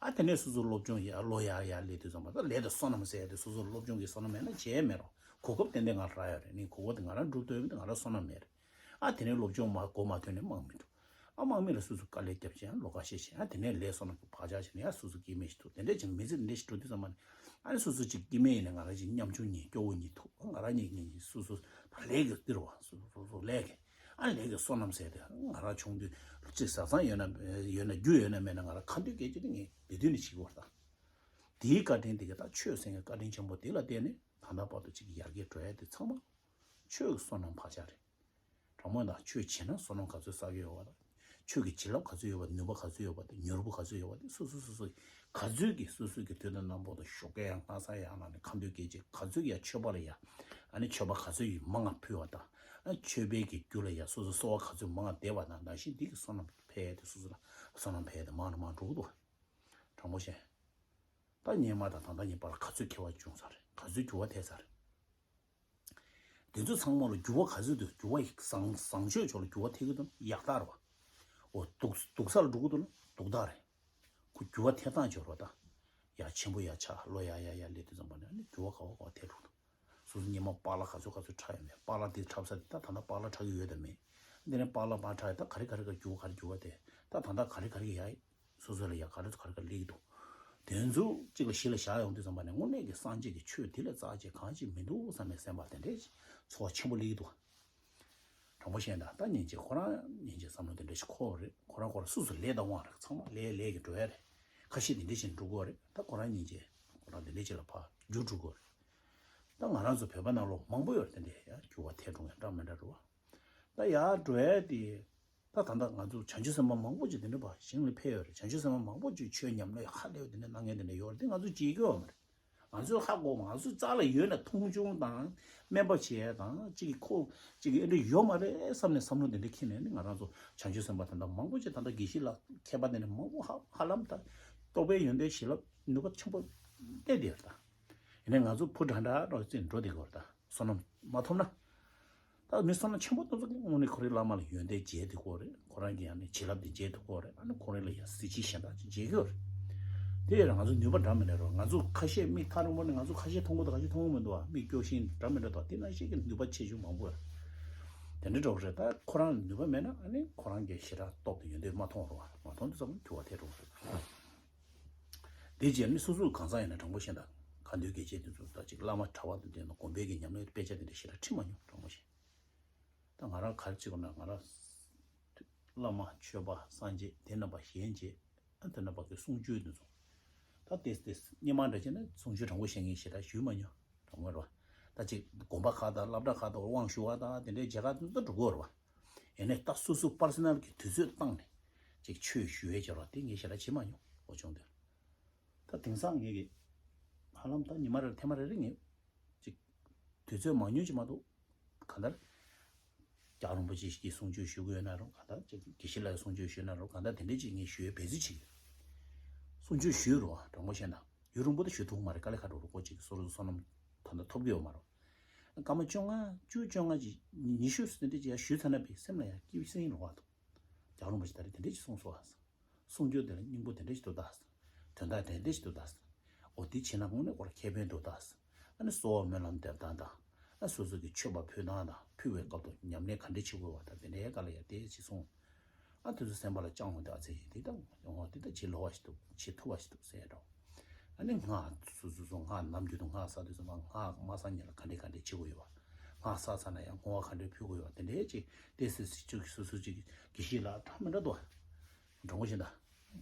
ཨ་དེ་ནས་སོ་སོ་སློབ་སྦྱོང་ཡ་ལོ་ཡ་ཡ་སླེབས་དུས་ཙམ་པ་ད་ལས་དང་བསོད་ནམས་ཟེར་ཡ་དེ་སོ་སོར་སློབ་སྦྱོང་གི་བསོད་ནམས་མེད་ན་བྱས་མེད་རོགས་གོ་སྐབས་ཏན་ཏན་ང་ལ་རག་ཡོད་རེད། ནི་གོ་སྐབས་དེ་ང་རང་སྒྲུབ་ཐུབ་ཡོད་མེད་ང་རང་བསོད་ནམས་མེད་རེད། ཨ་དེ་ནས་སློབ་སྦྱོང་མ་གོ་མ་ཐོན་ནས་དམག་མི་འགྲོ། ཨ་དམག་མི་ལ་སོ་སོ་དཀའ་ལས་བརྒྱབ་བྱས་ལོ་ཁ་ཤས་བྱས་ཨ་དེ་ནས་ལས་བསོད་ནམས་ཀྱི་བག་ཆགས་བྱས་ནས་ཡ་སོ་སོ་སྐྱེ་དམན་ཞིག་ཐུག་དེ་འདྲས་ཀྱང་མི་ཚེ་འདི་འདྲས་ཞིག་འགྲོ་དུས་ཙམ་པ་ནས་ཨ་ནི་སོ་སོ་ཅིག་སྐྱེ་དམན་ཡིན་ནས་ང་རང་ཅིག་ཉམ་ཆུང་ཉིད་སྐྱོ་བོ་ཉིད་ཐུག་ང་རང་ཉིད་ཉིད་སོ་སོ་ལས་ཀྱི་སྟེར་བ་སོ་སོ་སོ་ལས་ཀྱི་ཨ་ལས་ཀྱི་བསོད་ནམས་ཟེར་ཏེ་ང་རང་ཆུང་དུས་ཅིག་བཟའ་ཚང་ཡོད་ན་ཡོད་ན་རྒྱུ་ཡོད་ན་མེད་ན་ང་རང་ཁ་འདོན་སྐད་ཆ་དེ་ངས་དེ་དུས་ནས་བྱེད་ཀྱི་བར་དང་དེའི་བཀའ་དྲིན་དེ་ག་ད་ཆོས་ཟེར་མཁན་བཀའ་དྲིན་ཆེན་པོ་དེ་ལ་བརྟེན་ནས་ད་ལྟ་བར་དུ་ཅིག་ཡར་རྒྱས་འགྲོ་ཡ་དེ་ཚང་མ་ཆོས་ཀྱི་བསོད་ནམས་བག་ཆགས་རེད། དྲང་མོ་དང་ཆོས་བྱེད་ན་བསོད་ནམས་ག་ཚོད་བསགས་ཀྱི་ཡོད་པ་དང་། ཆོས་ཀྱི་བྱིན་རླབས་ག་ཚོད་ཡོད་པ་ནུས་པ་ག་ཚོད་ཡོད་པ་དང་མྱུར་པོ་ག་ཚོད་ཡོད་པ་དེ་སོ་སོ་སོ་སོ་ག་ཚོད་ཀྱི་སོ་སོ་གི་དུས་དང་རྣམ་པ་དང་ཞོགས་ཀས་ཡང་སྔ་ས་ཡང་ལངས་ནས་ཁ་འདོན་སྐད་ཅིག་ག་ཚོད་ཀྱི་ཡང་མཆོད་པ་ལ་ཡ། ཨ་ནི་མཆོད་པ་ག་ཚོད་ཡི་མང་ང་ཕུལ་བ་དང་། ཨ་མཆོད་པའི་གི་རྒྱུ་ལ་ཡ་སོ་སོ་གསོལ་བ་ག་ཚོད་མང་ང་བཏབ་པ་དང་ནང་བཞིན་འདི་གི་བསོད་ནམས་འཕེལ་དེ་སོ་སོ་ལ་བསོད་ནམས་འཕེལ་དེ་མང་ནས་མང་འགྲོ་གི་འདུག་དྲང་པོ་བཤད། ད་སྔོན་མ་དང་ད་ལྟ་གཉིས་བར་ལ་ག་ཚོད་ཁྱད་པར་བྱུང་ས་རེད། ག་ཚོད་འགྱུར་བ་ཐེབས་ས་རེད། དེ་ཚོ་ཚང་མ་ལ་འགྱུར་བ་ག་ཚོད་འདུག་འགྱུར་བ་ཡིག་བཟང་བཟང་སྤྱོད་ཕྱོགས་ལ་འགྱུར་བ་ཐེབས་ཀྱི་འདུག་ཡག་རྟགས་རེད་བ། འོ་སྡུག་སྡུག་ས་ལ་འགྲོ་གི་འདུག་ན་སྡུག་རྟགས་རེད། ཁོ་འགྱུར་བ་ཐེབས་སྟངས་སྦྱོར་བ་དང་། ཡར་ཆེན་པོ་ཡར་ཆག་ལོ་ཡར་ཡར་ཡར་སླེབས་དུས་ཙམ་པ་ནས་ནི་འགྱུར་བ་ག་བ་ག་བ་ཐེབས་འགྲོ་གི་འདུག་སོ་སོ་སྔོན་མ་པཱ་ལགས་ག་ཚོད་ག་ཚོད་འཁྲབ་ཡོད་མེད། པཱ་ལགས་དེ་འཁྲབ་ས་དེ་ད་ད་ལྟ་པཱ་ལགས་འཁྲབ་ཀྱི་ཡོད་དམ་མེད། འདི་ནས་པཱ་ལགས་མར་འཁྲབ་ཡོད་ད་ག་རེ་ག་རེ་ག་འགྱུར་བ་ག་རེ་འགྱུར་བ་དེ་ད་ད་ལྟ་ག་རེ་ག་རེ་ཡར། སོ་སོ་ལ་ཡ་ག་རེ་ཚོ་ག་རེ་ག་ལེགས་འདུག་དེ་ཚོ་གཅིག་ལ་གཞི་ལ་བཞག་ཡོང་དུས་ཙམ་པ་ནས་དངོས་གནས་ཀྱི་སངས་རྒྱས་ཀྱི་ཆོས་དེ་ལས་རྩ་ཆེ་གང་ཅིག་མི་འདུག་བསམ་པའི་སེམས་པ་དེ་འདྲའི་ཚོར་བ་ཆེན་པོ་སླེབས་ཀྱི་འདུག་དྲང་པོ་བཤད་ན་ད་སྙིང་རྗེ་ཁོ་རང་སྙིང་རྗེ་བསམ་བློ་དེ་འདྲ་ཞིག་འཁོར་བ་རེད། ཁོ་རང་ཁོ་རང་སོ་སོ་ལས་དང་དབང་རེད། ཚང་མ་ལས་ལས་ཀྱི་འགྲོ་ཡ་རེད། ཁ་ཤས་དེ་འདྲ་ཞིག་འགྲོ་གི་ཡོད་རེད། ད་ཁོ་རང་སྙིང་རྗེ་ཁོ་རང་དེ་འདྲ་ཞིག་ལ་ཕར་རྒྱུགས་འགྲོ་གི་ཡོད་རེད། ད་ང་རང་ཚོ་བོད་པ་ནང་ལོགས་མང་པོ་ཡོད་རེད། དེ་འདྲ་ཡ་འགྱུར་བ་ཐེབས་འགྲོ་མཁན་འདྲ་མི་འདྲ་རེད་བ། ད་ཡར་འགྲོ་ཡ་དེ། ད་ད་ལྟ་ང་ཚོ་བྱང་ཆུབ་སེམས་དཔའ་མང་པོ་ཅིག་དེ་འདྲ་བ་ཞིང་ལ་ཕེབས་ཡོད་རེད། བྱང་ཆུབ་སེམས་དཔའ་མང་པོ་ཅིག་ཆོས་ཉམས་ལེན་ཧ་ལས་པ་དེ་འདྲ་གནང་མཁན་དེ་འདྲ་ཡོད་རེད། དེ་ང་ཚོ་བརྗེད་ཀྱི་ཡོད་མ་རེད། ང་ཚོས་ཧ་གོ་ང་ཚོའི་རྩ་ལ་ཡོད་ན་མཐོང་ཆུང་དང་སྨན་པ་བྱེད་ཡ་དང་གཅིག་གི་ཁོ་གཅིག་གི་ཨེ་འདྲ་ཡོད་མ་རེད་བསམ་ནས་བསམ་བློ་དེ་འདྲ་འཁྱེར་ནས་ནི་ང་རང་ཚོ་བྱང་ཆུབ་སེམས་དཔའ་ད་ལྟ་མང་པོ་ཅིག་ད་ལྟ་དགེ་བཤེས་ལགས་མཁས་པ་དེ་འདྲ་མང་པོ་ཧ་ཧ་ལམ་ད་རྟོགས་པའི་ཡོན་ཏན་བྱིན་རླབས་ནུས་པ་ཆེན་པོ་སླེབས་བསྡད་ཡོད་རེད་ད། ཡིན་ནའི་ང་ཚོ་བུ་འདྲ་འདྲ་རོགས་ཅིག་འགྲོ་བསྡད་ཀྱི་ཡོད་རེད་ད། བསོད་ནམས་མ་ཐོབ་ན། ད་མི་བསོད་ནམས་ཆེན་པོ་ཐོབ་ཚོ་དངོས་གནས་ཁོ་རའི་བླ་མ་ལ་ཡོན་ཏན་འཇལ་ཐུབ་ཀྱི་ཡོད་རེད། ཁོ་རང་གི་ཡང་ནི་བྱིན་རླབས་དེ་འཇལ་ཐུབ་ཀྱི་ཡོད་རེད། ཨ་ནི་ཁོ་རང་ལ་ཡང་གཟི་བརྗིད་གཞན་དག་ཅིག་འཇལ་གྱི་ཡོད་རེད། དེ་ཡང་ང་ཚོ་ནུས་པ་འདྲ་མི་འདྲ་རོགས་ང་ཚོ་ཁ་ཤས་མིག་ཐག་རིང་པོ་ནས་ང་ཚོ་ཁ་ཤས་མཐོང་གི་འདུག་ཁ་ཤས་མཐོང་གི་མི་འདུག་ཨ། མིག་སྐྱོ་ཤིང་འདྲ་མི་འདྲ་དང་དེ་ནང་བཞིན་གྱི་ནུས་པ་ཆེ་ཆུང་མང་པོ་ཡོད་རེད། དེ་འདྲ་འགྲོ་གི་རེད། ད་ཁོ་རང་ལ་ནུས་པ་མེད་ན་ཨ་ནི་ཁོ་རང་གི་ཞེ་དྲག་སྟོབས་དང་ཡོན་ཏན་མ་མཐོང་རོགས་མ་མཐོང་དུས་ཙམ་འགྱུར་བ་ཐེབས་འགྲོ་གི་རེད། དེ་རྗེས་ནི་སོ་སོའི་གང་ཟག་ཡིན་ན་དྲང་པོ་བཤད་ན་ག་འདོད་དགེ་བྱེད་དེ་ཚོ་ད་ཅིག་བླ་མ་གྲྭ་པ་དང་ལྡན་ན་དགོན་པའི་གི་ཉམས་ལེན་དཔེ་ཆ་དེ་འདྲ་ཞེ་དྲག་ཁྲིད་མ་མྱོང་དྲང་པོ་བཤད། ད་ང་རང་ག་རེ་བྱེད་དགོས་ན་ང་རང་བླ་མ་ཆོས་པ་སངས་རྒྱས་དེ་རྣམ་པ་གཞན་བྱེད་ཨ་དེ་རྣམ་པ་གི་གསུང་ཆོས་དེ་ཚོ་ད་ཏེས་ཏེས་སྙན་མ་འདྲ་བྱས་ན་གསུང་ཆོས་དྲང་པོ་བཤད་མཁན་ཞེ་དྲག་ཞུས་མ་མྱོང་དྲང་པོ་རེད་བ། ད་ཅིག་དགོན་པ་ཁག་དང་སློབ་གྲྭ་ཁག་ཏུ་དབང་ཞུ་བ་དང་དེ་འདྲའི་མཇལ་ཁ་དེ་ཚོ་འགྲོ་གི་ཡོད་རེད་བ། ཡིན་ནའི་ད་སོ་སོ་པར་སོ་ནལ་གྱི་དུས་ཚོད་བཏང་ནས་ཅིག་ཆོས་ཞུ་ཡས་བྱས་རོགས་དེ་ངས་ཞེ་དྲག་བྱེད་མ་མྱོང་འོ་ཆུང་དུས། ད་དེང་སང་ངས་ཀྱི་ཧ་ལམ་ད་ཉི་མ་རེར་ཐེངས་མ་རེ་རེ་ངས་ཅིག་དུས་ཚོད་མང་ཉུང་ཅིག་མ་གཏོགས་གང་ལྟར་རྒྱལ་བ་རིན་པོ་ཆེ་ཞིག་གིས་གསུང་ཆོས་ཞུ་གི་ཡོད་ན་རུང་གང་ལྟར་ཅིག་དགེ་བཤེས་ལགས་གསུང་ཆོས་ཞུས་ན་རུང་གང་ལྟར་དེ་འདྲས་ཅིག་ངས་ཞུ་ཡས་འབད་རྩོལ་བྱེད་ཀྱི་ཡོད། གསུང་ཆོས་ཞུས་རུང་དྲང་པོ་བཤད་ན། ཡུན་རིང་པོ་དུ་ཞུ་ཐུབ་མ་རེད། དཀའ་ལས་ཁག་འགྲོ་རུ་ཀོ་ཅིག་སོ་རུ་བསོད་ནམས་ད་ལྟ་ཐོབ་ཀྱི་ཡོད་མ་རེད། སྐར་མ་བཅོ་ལྔ་བཅུ་བཅོ་ལྔ་ཅིག་ཉི་ཤུ་ཟིན་དེ་ཅིག་ཡ་ཞུས་ཚར་ན་བི་སེམས་ལ་ཡ་སྐྱིད་སེང་རོ་བ་འདུག་རྒྱལ་བ་རིན་པོ་ཆེ་ད་རེས་དེ་འདྲས་ཅིག་གསུངས་སོང་ཨ། གསུང་རྒྱུ་དེ་ལ་སྙིང་པོ་དེ་འདྲས་ཅིག་འདུག་ད། དོན་དག་དེ་འདྲས་ཅིག་འདུག་ད། འོ་དེ་བྱས་ན་དངོས་གནས་ཁོ་ར་ཁེ་ཕན་འདུག་ད། ཨ་ནི་གསོལ་བ་སྨོན་ལམ་འདེབས་སྟངས་དང་། ཨ་སོ་སོ་གི་མཆོད་པ་ཕུལ་སྟངས་དང་ཕུལ་བའི་སྐབས་དུ་ཉམས་ལེན་ག་འདྲས་བྱེད་དགོས་བ་དང་དེ་འདྲའི་སྐབས་ལ་ཡ་དེ་ཅིག་གསུངས། ཨ་དེ་ཚོ་སེམས་པ་ལ་བཅངས་འོང་དེ་ཨ་ཙི་ཡིན་དེ་དང་ཡོང་བ་དེ་ད་བྱེད་ལོ་བ་ཞིག་འདུག་བྱེད་ཐུབ་པ་ཞིག་འདུག་ཟེར་ཡ་འདྲ། ཨ་ནི་སྔགས་སོ་སོ་སོ་སྔགས་ནམ་རྒྱུན་དུ་སྔགས་བསགས་དུས་ཙམ་པ་སྔགས་མ་བསགས་ཉིན་ལ་ག་འདྲས་ག་འདྲས་བྱེད་དགོས་ཡོད་བ། སྔགས་བསགས་ཚར་ན་ཡང་བསྔོ་བ་ག་འདྲས་ཕུལ་དགོས་ཡོད་བ་དེ་འདྲའི་ཅིག་ཏེ་སི་སི་ཅིག་སོ་སོ་ཅིག་དགེ་བཤེས་ལ་ཁྲ་མི་འདྲ་འདུག་བ། འགྲོ་འགོ་བཞིན་ད།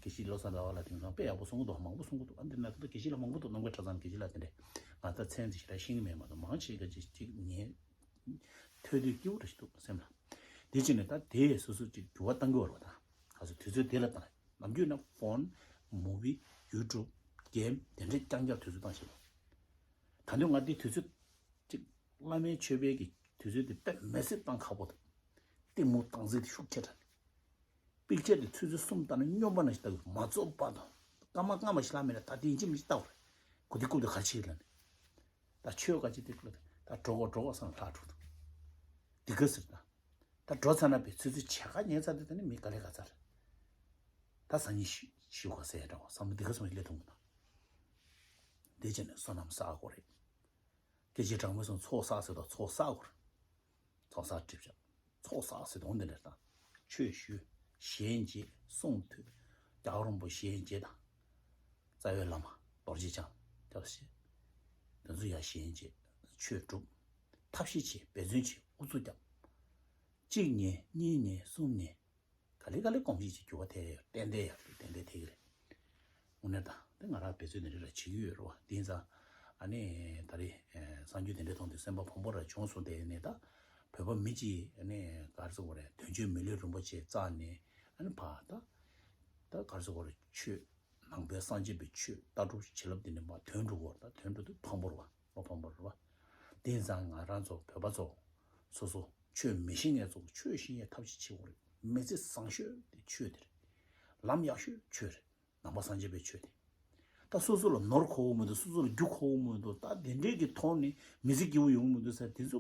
དགེ་བཤེས་བློ་བཟང་ཟླ་བ་ལགས་དེང་སང་དཔེ་ཡག་པོ་གསུང་གི་འདུག་མང་པོ་གསུང་གི་འདུག་ཨ་འདི་ན་ད་དགེ་བཤེས་ལ་མང་པོ་འདུག་རྣམ་དཀར་གྲྭ་ཚང་དགེ་བཤེས་ལགས་དེ་འདྲས་ང་ད་མཚན་ཅིག་ཞེ་དྲག་ཤེས་ཀྱི་མེད་མ་གཏོགས་མང་ཆེ་ག་ཅིག་ཅིག་ཉན་ཐོས་དུས་སྐྱིད་པོ་རེ་ཞིག་འདུག་སེམས་ལ། དེ་ཕྱིན་ནས་ད་དེ་སོ་སོ་ཅིག་འགྱུར་བ་གཏང་གི་ཡོད་རེད་བ། ད་ག་ཚོད་དུས་ཚོད་དེ་ལ་བཏང་ནམ་རྒྱུན་ན་ཕོན་མུ་བི་ཡུ་ཊུབ་གེམ་དེ་འདྲས་རྐྱང་རྐྱང་དུས་ཚོད་བཏང་ཞིག་ལ། ད་དུང་ང་འདི་དུས་ཚོད་ཅིག་བླ་མའི་མཆོད་པའི་གི་དུས་ཚོད་དེ་དཔེ་མི་སྲིད་བཏང་ཁག་པོ་འདུག་གཏི་མུག་བཏང་ཟིག་དེ་ཤུགས་ཆེ་དྲགས། པིག་ཅར་དེ་ཆུ་ཚོད་གསུམ་ལྟ་ན་སྨྱོན་པ་ནང་བཞིན་ལྟ་དགོས་མ་རྫོགས་བར་དུ། སྐར་མ་སྔ་མ་ཞིག་ལྷག་མེད་ན་ད་དེ་ཡིན་གཅིག་མིན་གཅིག་ལྟ་དགོས་རེད། གོ་དེ་རྐུབ་དེ་ག་ཕྱིར་ལ་ནི། ད་ཆོས་ག་ཅི་དེ་ཀློ་དེ་ད་འགྲོ་གོ་འགྲོ་གོ་བསམ་ལྷག་འགྲོ་འདུག་དེ་ག་ཟེར་ད། ད་འགྲོ་ཚར་ན་པའི་ཆུ་ཚོད་ཕྱེད་ཀ་ཉལ་ཚར་དེ་ད་ནི་མི་དཀའ་ལས་ཁག་ཚར། ད་སང་ཉིན་ཤི་ཤི་གོ་ཟེར་འདྲ་བ་བསམ་བློ་དེ་ག་སོང་སླེབས་ཐུབ་མི་འདུག་དེ་བྱས་ནས་བསོད་ནམས་བསག་དགོས་རེད། སྐད་ཆ་དྲང་མོ་སོང་ཚོགས་བསགས་ཟེར་དང་ཚོགས་བསགས་དགོས་རེད། ཚོགས་བསགས་སྒྲིབ་བྱ། ཚོགས་བསགས་ཟེར་དོན་འདི་འདྲ་དང་། ཆོས་ཞུ། ཞལ་མཇལ། གསུང་ཐོས། རྒྱལ་བ་རིན་པོ་ཆེ་ཞལ་མཇལ་དང་། རྩ་བའི་བླ་མ་རྡོ་རྗེ་འཆང་། སྐྱབས་སེ། དེ་ཚོ་ཡར་ཞལ་མཇལ། ཆོས་སྒྲུབ། ཐབས་ཤེས་བྱེད། འབད་བརྩོན་བྱེད། ཨུ་ཚུགས་རྒྱབ། གཅིག་ཉལ། གཉིས་ཉལ། གསུམ་ཉལ། ག་ལེ་ག་ལེ་གོམས་གཤིས་ཀྱི་འགྱུར་བ་ཐེབས་ཡོད། ཏན་ཏན་ཡག་པོ་ཏན་ཏན་ཐེབས་ཀྱི་རེད། དངོས་གནས་ད་དེ་ང་རང་བེད་སྤྱོད་དེ་འདྲ་ར་བྱེད་ཀྱི་ཡོད་རེད་བ། དེ་ཡིན་ཙང་ཨ་ནི་ད་རེས་གསར་འགྱུར་དེ་འདྲ་མཐོང་དུས་སེམས་པ་ཕམ་པོ་ར་བྱུང་སོང་། དེ་ནས་ད་བོད་པ་མི་གཅིག་ཨ་ནི་ག་རེ་ཟེར་དགོས་རེད། དོན་གཅོད་མི་ལུས་རིན་པོ་ཆེ་བཙལ་ནས་ཨ་ནི་ཕ་ད་ད་ག་རེ་ཟེར་དགོས་རེད། ཆོས་ནང་པའི་སངས་རྒྱས་པའི་ཆོས་ལྟ་གྲུབ་བྱིན་རླབས་དེ་འདྲ་མ་དོན་འགྲུབ་དགོས་རེད། ད་དོན་འགྲུབ་དུས་ཕམ་པོ་རེད་བ། བློ་ཕམ་པོ་རེད་བ། དེ་ཡིན་ཙང་ང་རང་ཚོ་བོད་པ་ཚོ་སོ་སོ་ཆོས་མི་ཤེས་མཁན་ཚོ་ཆོས་ཤེས་ཡས་ཐབས་ཤེས་བྱེད་དགོས་རེད། མི་ཚེ་བཟང་ཤོས་དེ་ཆོས་དེ་རེད། ལམ་ཡག་ཤོས་ཆོས་རེད། ནང་པ་སངས་རྒྱས་པའི་ཆོས་དེ། ད་སོ་སོ་ལ་ནོར་གོ་གི་མི་འདུག་སོ་སོ་ལ་རྒྱུ་གོ་གི་མི་འདུག་ད་དེ་འདྲས་ཀྱི་ཐོག་ནས་མི་ཚེ་སྐྱིད་པོ་ཡོང་གི་མི་འདུག་ཟེར། དེ་ཚོ་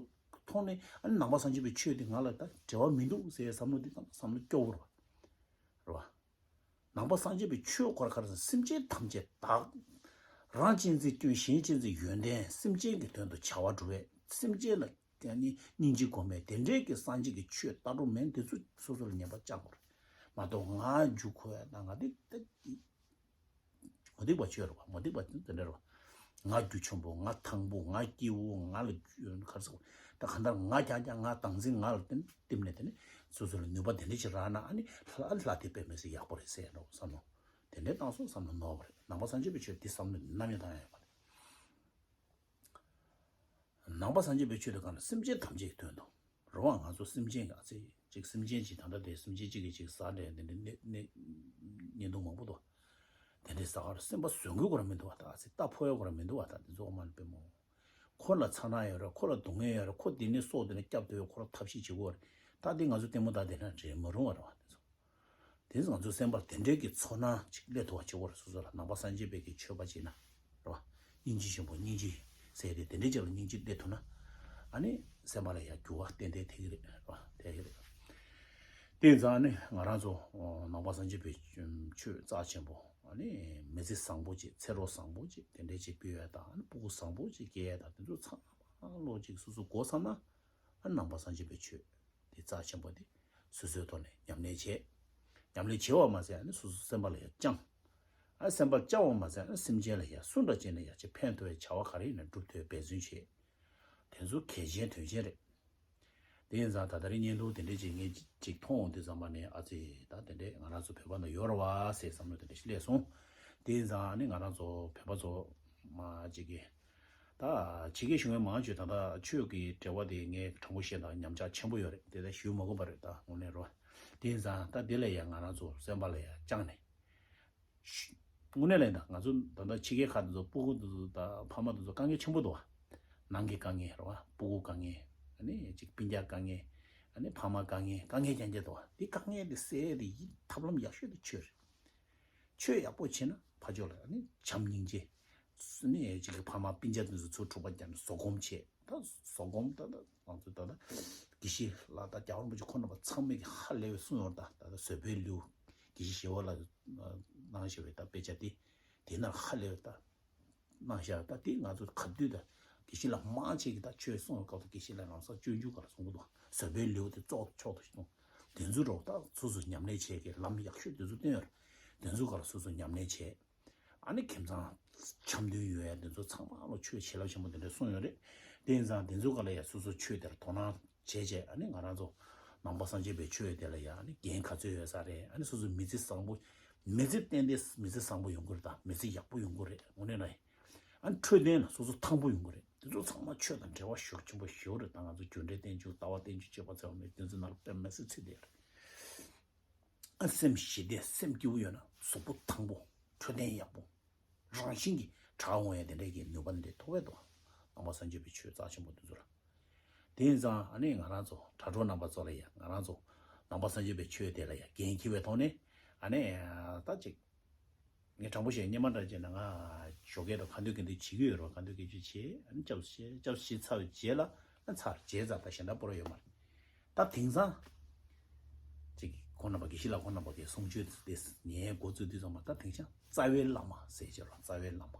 ཐོག་ནས་ཨ་ནི་ནང་པ་སངས་རྒྱས་པའི་ཆོས་དེ་ང་ལ་ད་འབྲེལ་བ་མི་འདུག་ཟེར་བསམ་བློ་དེ་ད་བསམ་བློ་སྐྱོ་བོ་རེད་བ། རེད་བ། ནང་པ་སངས་རྒྱས་པའི་ཆོས་ཁོ་ར་ག་རེ་ཟེར། སེམས་ཅན་ཐམས་ཅད་བདག་རང་གཅེས་འཛིན་སྐྱོན། གཞན་གཅེས་འཛིན་ཡོན་ཏན། སེམས་ཅན་གྱི་དོན་དུ་བྱ་བ་སྒྲུབ་པའི། སེམས་ཅན་ལ་ཡང་ནི་སྙིང་རྗེ་སྒོམ་པའི་དེ་འདྲའི་གི་སངས་རྒྱས་ཀྱི་ཆོས་ལྟ་གྲུབ་མིན་དེ་ཚོ་སོ་སོ་ལ་ཉན་པ་བཅག་དགོས་རེད་མ་གཏོགས་ང་རྒྱུ་ཁོ་ཡ་ད་ང་དེ་ད་མུ་སྟེགས་པ་ཆོས་རེད་བ། མུ་སྟེགས་པ་དེ་འདྲ་རེད་བ། ང་རྒྱུ་ཆེན་པོ། ང་ཐང་པོ། ང་སྐྱིད་པོ། ང་ལ་ག་རེ་ཟེར། ད་གང་ལྟར་ང་རྐྱང་རྐྱང་ང་བདག་འཛིན། ང་ལ་བརྟེན་བརྟེན་ནས་དེ་ནི་སོ་སོ་ལ་ནུས་པ་དེ་འདྲ་ཅིག་རག་ན་ཨ་ནི་ལྷ་ལྷ་དེ་དཔེ་མི་སྲིད་ཡག་པོ་རེད་ཟེར་ཡ་འདྲ་བོ་བསམ་བློ་དེ་འདྲ་བཏང་སོང་བསམ་བློ་ནོར་བ་རེད། ནང་པ་སངས་རྒྱས་པའི་ཆོས་འདི་བསམ་བློ་ནམ་ཡང་བཏང་ཡ་ཡོད་མ་རེད། ནང་པ་སངས་རྒྱས་པའི་ཆོས་དེ་གང་ལ་སེམས་ཅན་ཐམས་ཅད་ཀྱི་དོན་དུ་རེད་བ། ང་ཚོ་སེམས་ཅན་གྱི་ཨ་ཙི་ཅིག་སེམས་ཅན་ཅིག་ད་ལྟ་དེ་སེམས་ཅན་ཅིག་གིས་ཅིག་ཟ་འདྲ་དེ་འདྲ་ནི་ནི་བརྙན་ཐུང་མང་པོ་འདུག་དེ་འདྲའི་ཟ་གར་སེམས་པ་བཟོད་དགོས་ཀྱི་ར་མི་འདུག་བ། ད་ཨ་ཙི་རྟ་ཕོ་ཡ་ཀྱི་ར་མི་འདུག་བ། ད་དེ་ཚོ་ཨོ་མ་ལ་དཔེ་མོ། ཁོ་ལ་ཚ་ན་ཡོད་རེད། ཁོ་ལ་སྡུག་བསྔལ་ཡོད་རེད། ཁོ་དེ་ནས་སྲོག་དེ་ནས་སྐྱབས་ཐུབ་ཡོད། ཁོ་ལ་ཐབས་ཤེས་བྱེད་དགོས་རེད། ད་དེ་ང་ཚོ་ལྟད་མོ་ལྟ་དེ་འདྲ་རེད་མ་རུང་བ་རེད་བ། དེ་ཚོ་དེ་ཚོ་ང་ཚོ་སེམས་པར་དེ་འདྲའི་གི་ཚོར་སྣང་ཅིག་སླེབས་ཐུབ་པ་བྱེད་དགོས་རེད། སོ་སོ་ལ་ནང་པ་སངས་རྒྱས་པའི་གི་ཆོས་པ་ཅིག་ན་རེད་བ། སྙིང་རྗེ་ཆེན་པོ་སྙིང་རྗེ་ཟེར་དེ་དེ་འདྲའི་ཅིག་ལ་སྙིང་རྗེ་སླེབས་ཐུབ་ན་ཨ་ནི་སེམས་པ་ལ་ཡང་འགྱུར་བ་ཏན་ཏན་ཐེབས་ཀྱི་རེད་བ། ཐེབས་ཀྱི་རེད། དེ་ཡིན་ཙང་ཨ་ནི་ང་རང་ཚོ་ནང་པ་སངས་རྒྱས་པའི་ཆོས་རྩ་ཆེན་པོ་ཨ་ནི་མི་ཚེ་བཟང་པོ་ཅིག་ཚེ་རོགས་བཟང་པོ་ཅིག་དེ་འདྲའི་ཅིག་སྤེལ་ཡ་དང་ཨ་ནི་སྤུ་གུ་བཟང་པོ་ཅིག་སྐྱེ་ཡ་དང་དེ་ཚོ་ཚང་མ་བློ་ཅིག་སོ་སོ་འགོ་བརྩམས་ན། ཨ་ནང་པ་སངས་རྒྱས་པའི་ཆོས་དེ་རྩ་ཆེན་པོ་དེ་སོ་སོའི་ཐོག་ནས་ཉམས་ལེན་བྱེད། ཉམས་ལེན་བྱེད་པ་མ་ཟད་ཨ་ནི་སོ་སོ་སེམས་པ་ལ་ཡང་བཅངས། ཨ་སེམས་པ་བཅངས་པ་མ་ཟད་ཨ་ནི་སེམས་ཅན་ལ་ཡང་སུ་འདྲ་ཅིག་ན་ཡང་ཅིག་ཕན་ཐོགས་པའི་བྱ་བ་ག་རེ་ཡིན་ན་སྒྲུབ་ཐུབ་པའི་འབད་བརྩོན་བྱེད། དེ་ཚོ་གལ་ཆེན་དོན་ཆེན་རེད། དེ་ཡིན་ཙང་ད་ལྟ་རིང་བརྙན་ཐུང་དེ་འདྲས་ཅིག་ངས་ཅིག་མཐོང་འོང་དུས་ཙམ་པ་ནས་ཨ་ཙི་ད་དེ་འདྲས་ང་རང་ཚོ་བོད་པ་ནང་ཡོད་རེད་བ་ཟེར་བསམ་བློ་དེ་འདྲས་ཤིག་སླེབས་སོང་། དེ་ཡིན་ཙང་ཨ་ནི་ང་རང་ཚོ་བོད་པ་ཚོ་མ་ཅིག་གི་ད་ཕྱི་རྒྱལ་གཞུང་བའི་མང་ཆོས་ད་ལྟ་ཆོས་ཀྱི་འབྲེལ་བ་དེ་ངས་དྲང་པོ་བཤད་ན་ཉམས་ཆག་ཆེན་པོ་ཡོད་རེད། དེ་ད་ཞུ་མ་དགོས་པ་རེད། ད་དངོས་གནས་རོ། དེ་ཡིན་ཙང་ད་འདི་ལ་ཡང་ང་རང་ཚོ་སེམས་པ་ལ་ཡང་བཅངས་ནས། དངོས་གནས་ལ་ཡིན་ད་ང་ཚོ་ད་ལྟ་ཕྱི་རྒྱལ་ཁག་དེ་ཚོ་སྤུ་གུ་དེ་ཚོ་ད་ཕ་མ་དེ་ཚོ་དཀའ་ངལ་ཆེན་པོ་འདུག་བ། ནང་གི་དཀའ་ངལ་རེད་བ། སྤུ་གུ་དཀའ་ངལ། ཨ་ནི་ཅིག་སྤུན་ཀྱག་དཀའ་ངལ། ཨ་ནི་ཕ་མ་དཀའ་ངལ། དཀའ་ངལ་རྐྱང་རྐྱང་འདུག་བ། འདི་དཀའ་ངལ་འདི་སེལ་ཡ་དེ་ཡིན་ཐབས་ལམ་ཡག་ཤོས་དེ་ཆོས་རེད། ཆོས་ཡག་པོ་བྱས་ན་ཕར་ཕྱོགས་ལ་ཨ་ནི་བྱམས་སྙིང་རྗེ། ནས་ཅིག་གི་ཕ་མ་སྤུན་ཀྱག་དེ་ཚོ་ཚུར་འཁྲུག་པ་རྒྱག་ནས་བཟོད་སྒོམ་བྱས། ད་བཟོད་སྒོམ་ད་ད་ང་ཚོ་ད་ད་དགེ་བཤེས་ལགས་ད་རྒྱལ་བ་རིན་པོ་ཆེ་ཁོང་རྣམ་པ་ཚང་མས་ཀྱི་ཧ་ལས་པའི་གསུང་ཡོད་རེད། ད་ད་ད་བཟོད་པའི་ལེའུ་དགེ་བཤེས་ཞི་བ་ལྷ་གནང་བཞག་པའི་ད་དཔེ་ཆ་དེ་དེ་ན་ཧ་ལས་པའི་ད་གནང་བཞག་ད་དེ་ང་ཚོ་ག་དུས་ད་དགེ་བཤེས་ལགས་མང་ཆེ་གི་ད་ཆོས་གསུང་བའི་སྐབས་སུ་དགེ་བཤེས་ལགས་ལམ་སང་སྤྱོད་འཇུག་ག་ལ་གསུང་གི་འདུག་བཟོད་པའི་ལེའུ་དེ་གཙོ་ཆོག་ཏུ་གཏོང་། དེ་ཚོ་རོགས་ད་སོ་སོ་ཉམས་ལེན་བྱེད་ཀྱི་ལམ་ཡག་ཤོས་དེ་ཚོ་བསྟན་ཡོད་རེད། དེ་ཚོ་ག་ལ་སོ་སོ་ཉམས་ལེན་བྱེད། ཨ་ནི་ཁྱིམ་ཚང་འཆམ་མཐུན་ཡོད་ཡ་དེ་ཚོ་ཚང་མ་ལ་ཆོས་བྱིན་རླབས་ཆེན་པོ་དེ་འདྲ་གསུངས་ཡོད་རེད། དེ་ཡིན་ཙང་དེ་ཚོ་ག་ལ་ཡ་སོ་སོ་ཆོས་དེར་དོ་སྣང་བྱས་བྱས། ཨ་ནི་ང་རང་ཚོ་ནང་པ་སངས་རྒྱས་པའི་ཆོས་དེ་ལ་ཡ་ཨ་ནི་འགན་ག་ཚོད་ཡོད་ས་རེད། ཨ་ནི་སོ་སོ་མི་ཚེ་བཟང་པོ། མི་ཚེ་ཏན་ཏན་མི་ཚེ་བཟང་པོ་ཡོང་གི་རེད། ད་མི་ཚེ་ཡག་པོ་ཡོང་གི་རེད། དངོས་གནས་ན་ཡིན། ཨ་ནི་འཕྲོད་བསྟེན་ལ་སོ་སོ་ཐང་པོ་ཡོང་གི་རེད། དེ་ཚོ་ཚང་མ་ཆོས་དང་འབྲེལ་བ་ཤུགས་ཆེན་པོ་ཞེ་པོ་རེད། ད་ང་ཚོ་རྒྱུ་འབྲས་བསྟན་བཅོས་ལྟ་བ་བསྟན་བཅོས་སྤྱོད་པ་འཚོལ་བ་མེད་དེ་ཚོ་ནང་ལ་དཔེ་མི་སྲིད་ཚུད་བསྡད་ཡོད་རེད། ཨ་སེམས་ཞི་བདེ་སེམས་སྐྱིད་པོ་ཡོད་ན་གཟུགས་པོ་ཐང་པོ། འཕྲོད་བསྟེན་ཡག་པོ། རང་བཞིན་གྱིས་དྲག་འོང་ཡ་དེ་འདྲས་ཀྱི་ནུས་པ་འདི་འདྲས་ཐོབ་པས་འདུག་ནང་པ་སངས་རྒྱས་པའི་ཆོས་རྩ་ཆེན་པོ་འདི་ཚོ་ལ། དེ་ཡིན་ཙང་ཨ་ནི་ང་རང་ཚོ་དྲ་གྲོགས་རྣམ་པ་ཚོ་ལ་ཡ་ང་རང་ཚོ་ནང་པ་སངས་རྒྱས་པའི་ཆོས་དེ་ལ་ཡ་འགན་འཁྱེར་བའི་ཐོག་ནས་ཨ་ནི་ད་ཅིག་ངས་དྲང་པོ་བཤད། སྔོན་མ་འདྲ་བྱས་ན་ང་ཞོགས་ཀས་དང་ག་འདོད་ག་འདོད་བྱེད་ཀྱི་ཡོད་རེད་བ། ག་འདོད་སྐད་ཆ་བྱེད། ཨ་ནི་སྐྱབས་སུ་མཆི། སྐྱབས་སུ་མཆི་ཚར་བའི་རྗེས་ལ་ཨ་ཚར་བྱས་ཙང་ད་གཞན་དག་སྤོ་རོགས་ཡོད་མ་རེད། ད་དེང་སང་ཅིག་ཁོང་རྣམ་པ་དགེ་བཤེས་ལགས་ཁོང་རྣམ་པ་གི་གསུང་ཆོས་དེ་ངས་འགོ་བཙུགས་དུས་ཙམ་པ་ད་དེང་སང་རྩ་བའི་བླ་མ་ཟེར་བྱས་རོགས། རྩ་བའི་བླ་མ།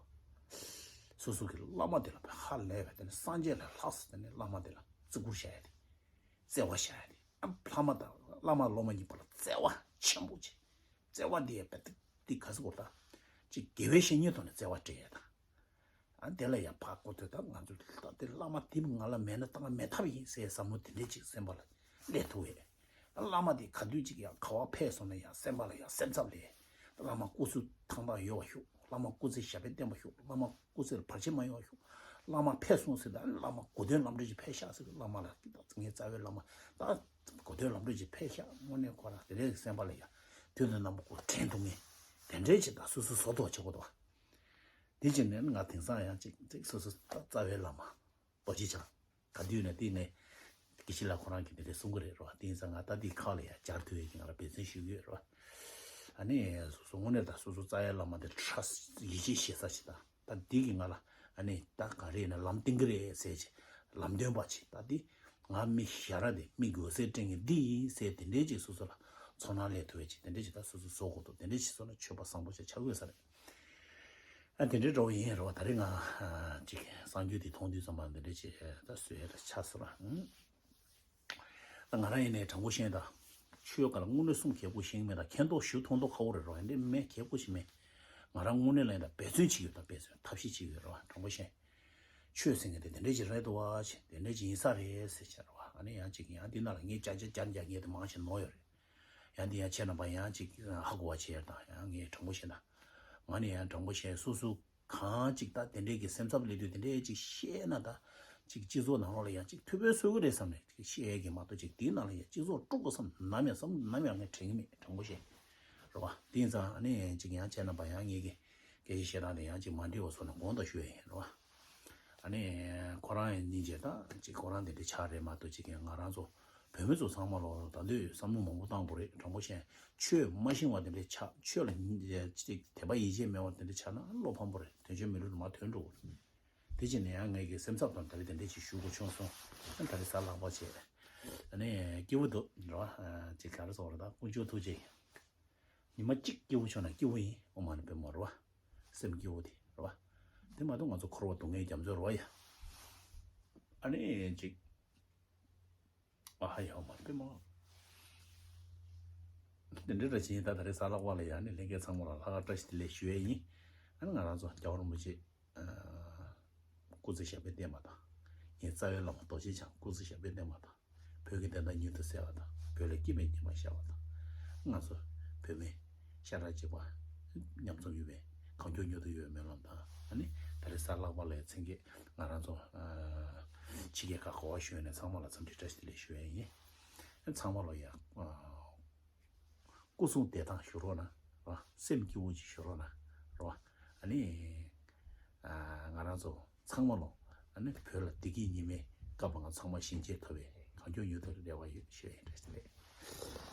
སོ་སོ་གི་བླ་མ་དེ་ལ་ཧ་ལས་པའི་དེ་ནི་སངས་རྒྱས་ལས་ལྷག་ཙམ་དེ་ནི་བླ་མ་དེ་ལ་བརྩི་བཀུར་བྱ་ཡ་དེ། བརྩེ་བ་བྱ་ཡ་དེ། ཨ་བླ་མ་དང་བླ་མ་སློབ་མ་གཉིས་བར་ལ་བརྩེ་བ་ཆེན་པོ་བྱེད། བརྩེ་བ་འདི་ཡ་བེད་འདི་ག་ཟེར་དགོས་ད། ཅིག་དགེ་བའི་བཤེས་གཉེན་ཐོག་ནས་བརྩེ་བ་སྤྲད་ཡ་དང་། ཨ་དེ་ལ་ཡ་ཕར་གོ་ཐོས་ད་ང་ཚོ་ད་དེ་བླ་མ་དེ་ང་ལ་མེད་ན་ད་ང་མེད་ཐབས་ཡིན་ཟེར་བསམ་བློ་དེ་འདྲས་ཅིག་སེམས་པ་ལ་སླེབས་ཐུབ་ཡས། བླ་མ་དེ་ག་དུས་ཅིག་ཡང་ག་བ་ཕེབས་སོང་ན་ཡང་སེམས་པ་ལ་ཡང་སེམས་འཚབ་ལས། བླ་མ་སྐུ་གཟུགས་ཐང་ཐང་ཡོད་པ་ཤོག་བླ་མ་སྐུ་ཚེ་ཞབས་པད་བརྟན་པ་ཤོག་བླ་མ་སྐུ་ཚེ་ལ་བར་ཆད་མ་ཡོང་བ་ཤོག་བླ་མ་ཕེབས་སོང་ཟེར་ད་བླ་མ་གོ་དོན་ལམ་འགྲོ་ཅིག་ཕེབས་ཤག་ཟེར། བླ་མ་ལ་ངའི་རྩ་བའི་བླ་མ་ད་གོ་དོན་ལམ་འགྲོ་ཅིག་ཕེབས་ཤག་དངོས་གནས་ཁོ་རང་དེ་འདྲའི་སེམས་པ་ལ་ཡང་དུས་དང་རྣམ་པ་ཁོ་དྲན་ཐུབ་ངེས། དེ་འདྲའི་ཅིག་ད་སོ་སོ་བཟོ་ཐུབ་བྱེད་དགོས་འདུག་དེ་བྱས་ནས་ང་དེང་སང་ཡང་ཅིག་ཅིག་སོ་སོ་ད་རྩ་བའི་བླ་མ་རྡོ་རྗེ་འཆང་། ག་དུས་ནས་དེ་ནས་དགེ་བཤེས་ལགས་ཁོ་རང་གིས་དེ་འདྲས་གསུང་གི་རེད་རོ། དེ་ཡིན་ཙང་ང་ད་འདི་ཁག་ལ་ཡ་སྦྱར་ཐུབ་ཡས་ཀྱི་ང་ལ་འབད་བརྩོན་ཞུ་གི་ཡོད་རོ། ཨ་ནི་སོ་སོ་དངོས་གནས་ད་སོ་སོ་རྩ་བའི་བླ་མ་དེ་ཁྲ་ཡིད་ཆེས་བྱེད་ས་ཞིག་དང་། ད་འདི་གི་ང་ལ་ཨ་ནི་ད་ག་རེ་ཡིན་ན་ལམ་སྟོན་གི་རེད་ཟེར་ཅིག་ལམ་སྟོན་པ་ཅིག་ད་འདི་ང་མི་ཞར་ར་དེ་མི་དགོས་སེ་དྲན་གི་འདི་ཡིན་ཟེར་དེ་འདྲས་ཅིག་སོ་སོ་ལ་ཚོར་སྣང་སླེབས་ཐུབ་ཡས་ཅིག་དེ་འདྲས་ཅིག་ད་སོ་སོ་བཟོ་དགོས་འདུག་དེ་འདྲས་ཅིག་བཟོ་ན་ཆོས་པ་བཟང་པོ་ཅིག་ཆགས་དགོས་ས་རེད། ཨ་དེ་འདྲའི་འགྲོ་བ་ཡིན་རོ། ད་རེས་ང་ཅིག་གསར་འགྱུར་དེ་མཐོང་དུས་ཙམ་པ་འདི་འདྲ་ཅིག་ད་བཟོས་ལ་ཆགས་སོང་ར། ད་ང་རང་ཡིན་ནའི་དྲང་པོ་བཤད་ད། ཆོས་སྒང་ལ་དངོས་གནས་གསུང་གལ་པོ་ཞིག་མེད་ད། མཁྱེན་རྟོགས་ཞུ་མཐོང་མཐོང་ཁ་བོ་རེད་རོ། ཡིན་འདྲའི་མེད་གལ་པོ་ཞིག་མེད། ང་རང་དངོས་གནས་ལ་ཡིན་ད་འབད་བརྩོན་བྱེད་ཀྱི་ཡོད་ད། འབད་བརྩོན་ཐབས་ཤེས་བྱེད་ཀྱི་ཡོད་རོ། དྲང་པོ་བཤད། ཆོས་ཟེར་མཁན་དེ་དེ་འདྲ་ཅིག་རེད་འདུག་བ་ཞེས་དེ་འདྲ་ཅིག་ཡིན་ས་རེད་ཟེར་བྱས་རོ། ཨ་ནི་ཡང་ཅིག་ཡང་འདི་ནང་ལ་ངས་ཅག་ཅག་ཅག་རྒྱག་མཁན་དེ་མང་ཞིག་ནོར་ཡོད་རེད། ཡང་འདི་ཡང་ཁྱེད་རྣམ་པ་ཡང་ཅིག་ཧ་གོ་བ་བྱས་དང་ཡང་ངས་དྲང་པོ་བཤད་ན། ང་ནི་ཡང་དྲང་པོ་བཤད་སོ་སོ་གང་ཅིག་ད་དེ་འདྲས་ཀྱི་སེམས་འཚབ་སླེབས་དུས་དེ་འདྲས་ཅིག་བཤད་ན་ད་ཅིག་སྤྱི་ཚོགས་ནང་ལོགས་ལ་ཡང་ཅིག་ཐུབ་པའི་གསོལ་གི་རེད་བསམ་ནས་ཅིག་བཤད་ཡས་ཀྱི་མ་གཏོགས་ཅིག་དེའི་ནང་ལ་ཡང་སྤྱི་ཚོགས་དཀྲུག་དགོས་བསམ་ནམ་ཡང་བསམ་ནམ་ཡང་ངས་དྲན་གི་མེད། དྲང་པོ་བཤད་རེད་བ། དེ་ཡིན་ཙང་ཨ་ནི་ཅིག་ཡང་ཁྱེད་རྣམ་པ་ཡང་ངེད་ཀྱི་སྐད་ཆ་བཤད་སྟངས་དེ་ཡང་ཅིག་མ་འགྲིག་པ་སོང་ན་དགོངས་དག་ཞུ་ཡས་ཡིན་རེད་བ། ཨ་ནི་ཁོ་རང་ཡང་སྙིང་རྗེ་དང་ཅིག་ཁོ་རང་དེ་འདྲ་ཆགས་རེད་མ་གཏོགས་ཅིག་ཡང་ང་རང་ཚོ་བོད་མི་ཚོ་ཚང་མ་ལོ་ད་འདོད་བསམ་བློ་མང་པོ་བཏང་དགོས་རེད། དྲང་པོ་བཤད་ཆོས་མ་ཤེས་པ་དེ་འདྲ་ཆགས། ཆོས་ལ་ཅིག་དད་པ་ཡིད་ཆེས་མེད་པ་དེ་འདྲ་ཆགས་ན་བློ་ཕམ་པོ་རེད། དོན་ཆེན་མི་ལུས་ལ་མར་ཐོན་འགྲོ་གི་རེད། དེ་བྱས་ནས་ཡང་ངེད་ཀྱི་སེམས་འཚབ་དང་ད་རེས་དེ་འདྲ་ཅིག་ཞུ་དགོས་བྱུང་སོང་། ཨ་ད་རེས་གཟའ་ལྷག་པ་བྱས། ཨ་ནི་སྐྱིད་པོ་འདུག་རེད་བ། ཅིག་ག་རེ་ཟེར་བ་རེད་ད། དཀོན་མཆོག་ཐུགས་རྗེ་ཡིན། ཉི་མ་གཅིག་སྐྱིད་པོ་བྱུང་ན་སྐྱིད་པོ་ཡིན། ཨོཾ་མ་ཎི་པདྨེ་རེད་བ། སེམས་སྐྱིད་པོ་དེ་རེད་བ། དེ་མ་གཏོགས་ང་ཚོ་འཁོར་བ་སྡུག་བསྔལ་རྒྱ་མཚོ་རེད་བ་ཡ། ཨ་ནི་ཅིག་ཨ་ཧ་ཡ་ཨོཾ་མ་ཎི་པདྨེ། དེ་འདྲ་འདྲ་བྱས་ད་ད་རེས་གཟའ་ལྷག་པ་ལ་ཡ་ནི་ལྷན་རྒྱས་ཚང་མ་ལ་ལྷག་དཀར་བཀྲ་ཤིས་བདེ་ལེགས་ཞུ་ཡས་ཡིན། ཨ་ནི་ང་རང་ཚོ་རྒྱལ་བ་རིན་པོ་ཆེ་སྐུ་ཚེ་ཞབས་པད་བརྟན་པ་དང་། ངའི་རྩ་བའི་བླ་མ་རྡོ་རྗེ་འཆང་སྐུ་ཚེ་ཞབས་པད་བརྟན་པ་དང་། བོད་ཀྱི་བདེན་མཐའ་མྱུར་དུ་གསལ་བ་དང་། བོད་ལ་སྐྱིད་པའི་ཉི་མ་ཤར་བ་དང་། ང་ཚོ་བོད་མི་ཤ་ཁྲག་གཅིག་པ་མཉམ་འཛོམས་ཡོད་པའི་གང་མགྱོགས་མྱུར་དུ་ཡོང་བའི་སྨོན་ལམ་དང་། ཨ་ནི་ད་རེས་གཟའ་ལྷག་པ་ལ་མཚན་བརྗོད་ང་རང་ཚོ་ཕྱི་རྒྱལ་ཁག་ག་པར་བཞུགས་ནས་ཚང་མ་ལ་འཚམས་འདྲི་བཀྲ་ཤིས་བདེ་ལེགས་ཞུ་ཡས་ཡིན། ཚང་མ་ལ་ཡང་སྐུ་གསུང་བདེ་ཐང་ཞུ་རོགས་གནང་རོགས། སེམས་སྐྱིད་པོ་ཅིག་ཞུ་རོགས་གནང་རོགས། ཨ་ནི་ང་རང་ཚོ་ཚང་མ་ལོ། ཨ་ནི་བོད་ལ་བདེ་སྐྱིད་ཉི་མའི་སྐར་མ་ལྔ་ཚང་མ་ཞིང་ཆེན་ཐོབ་པའི་གང་མགྱོགས་མྱུར་དུ་རེ་བ་ཡོད་ཞུ་ཡིན། བཀྲ་ཤིས་བདེ་ལེགས།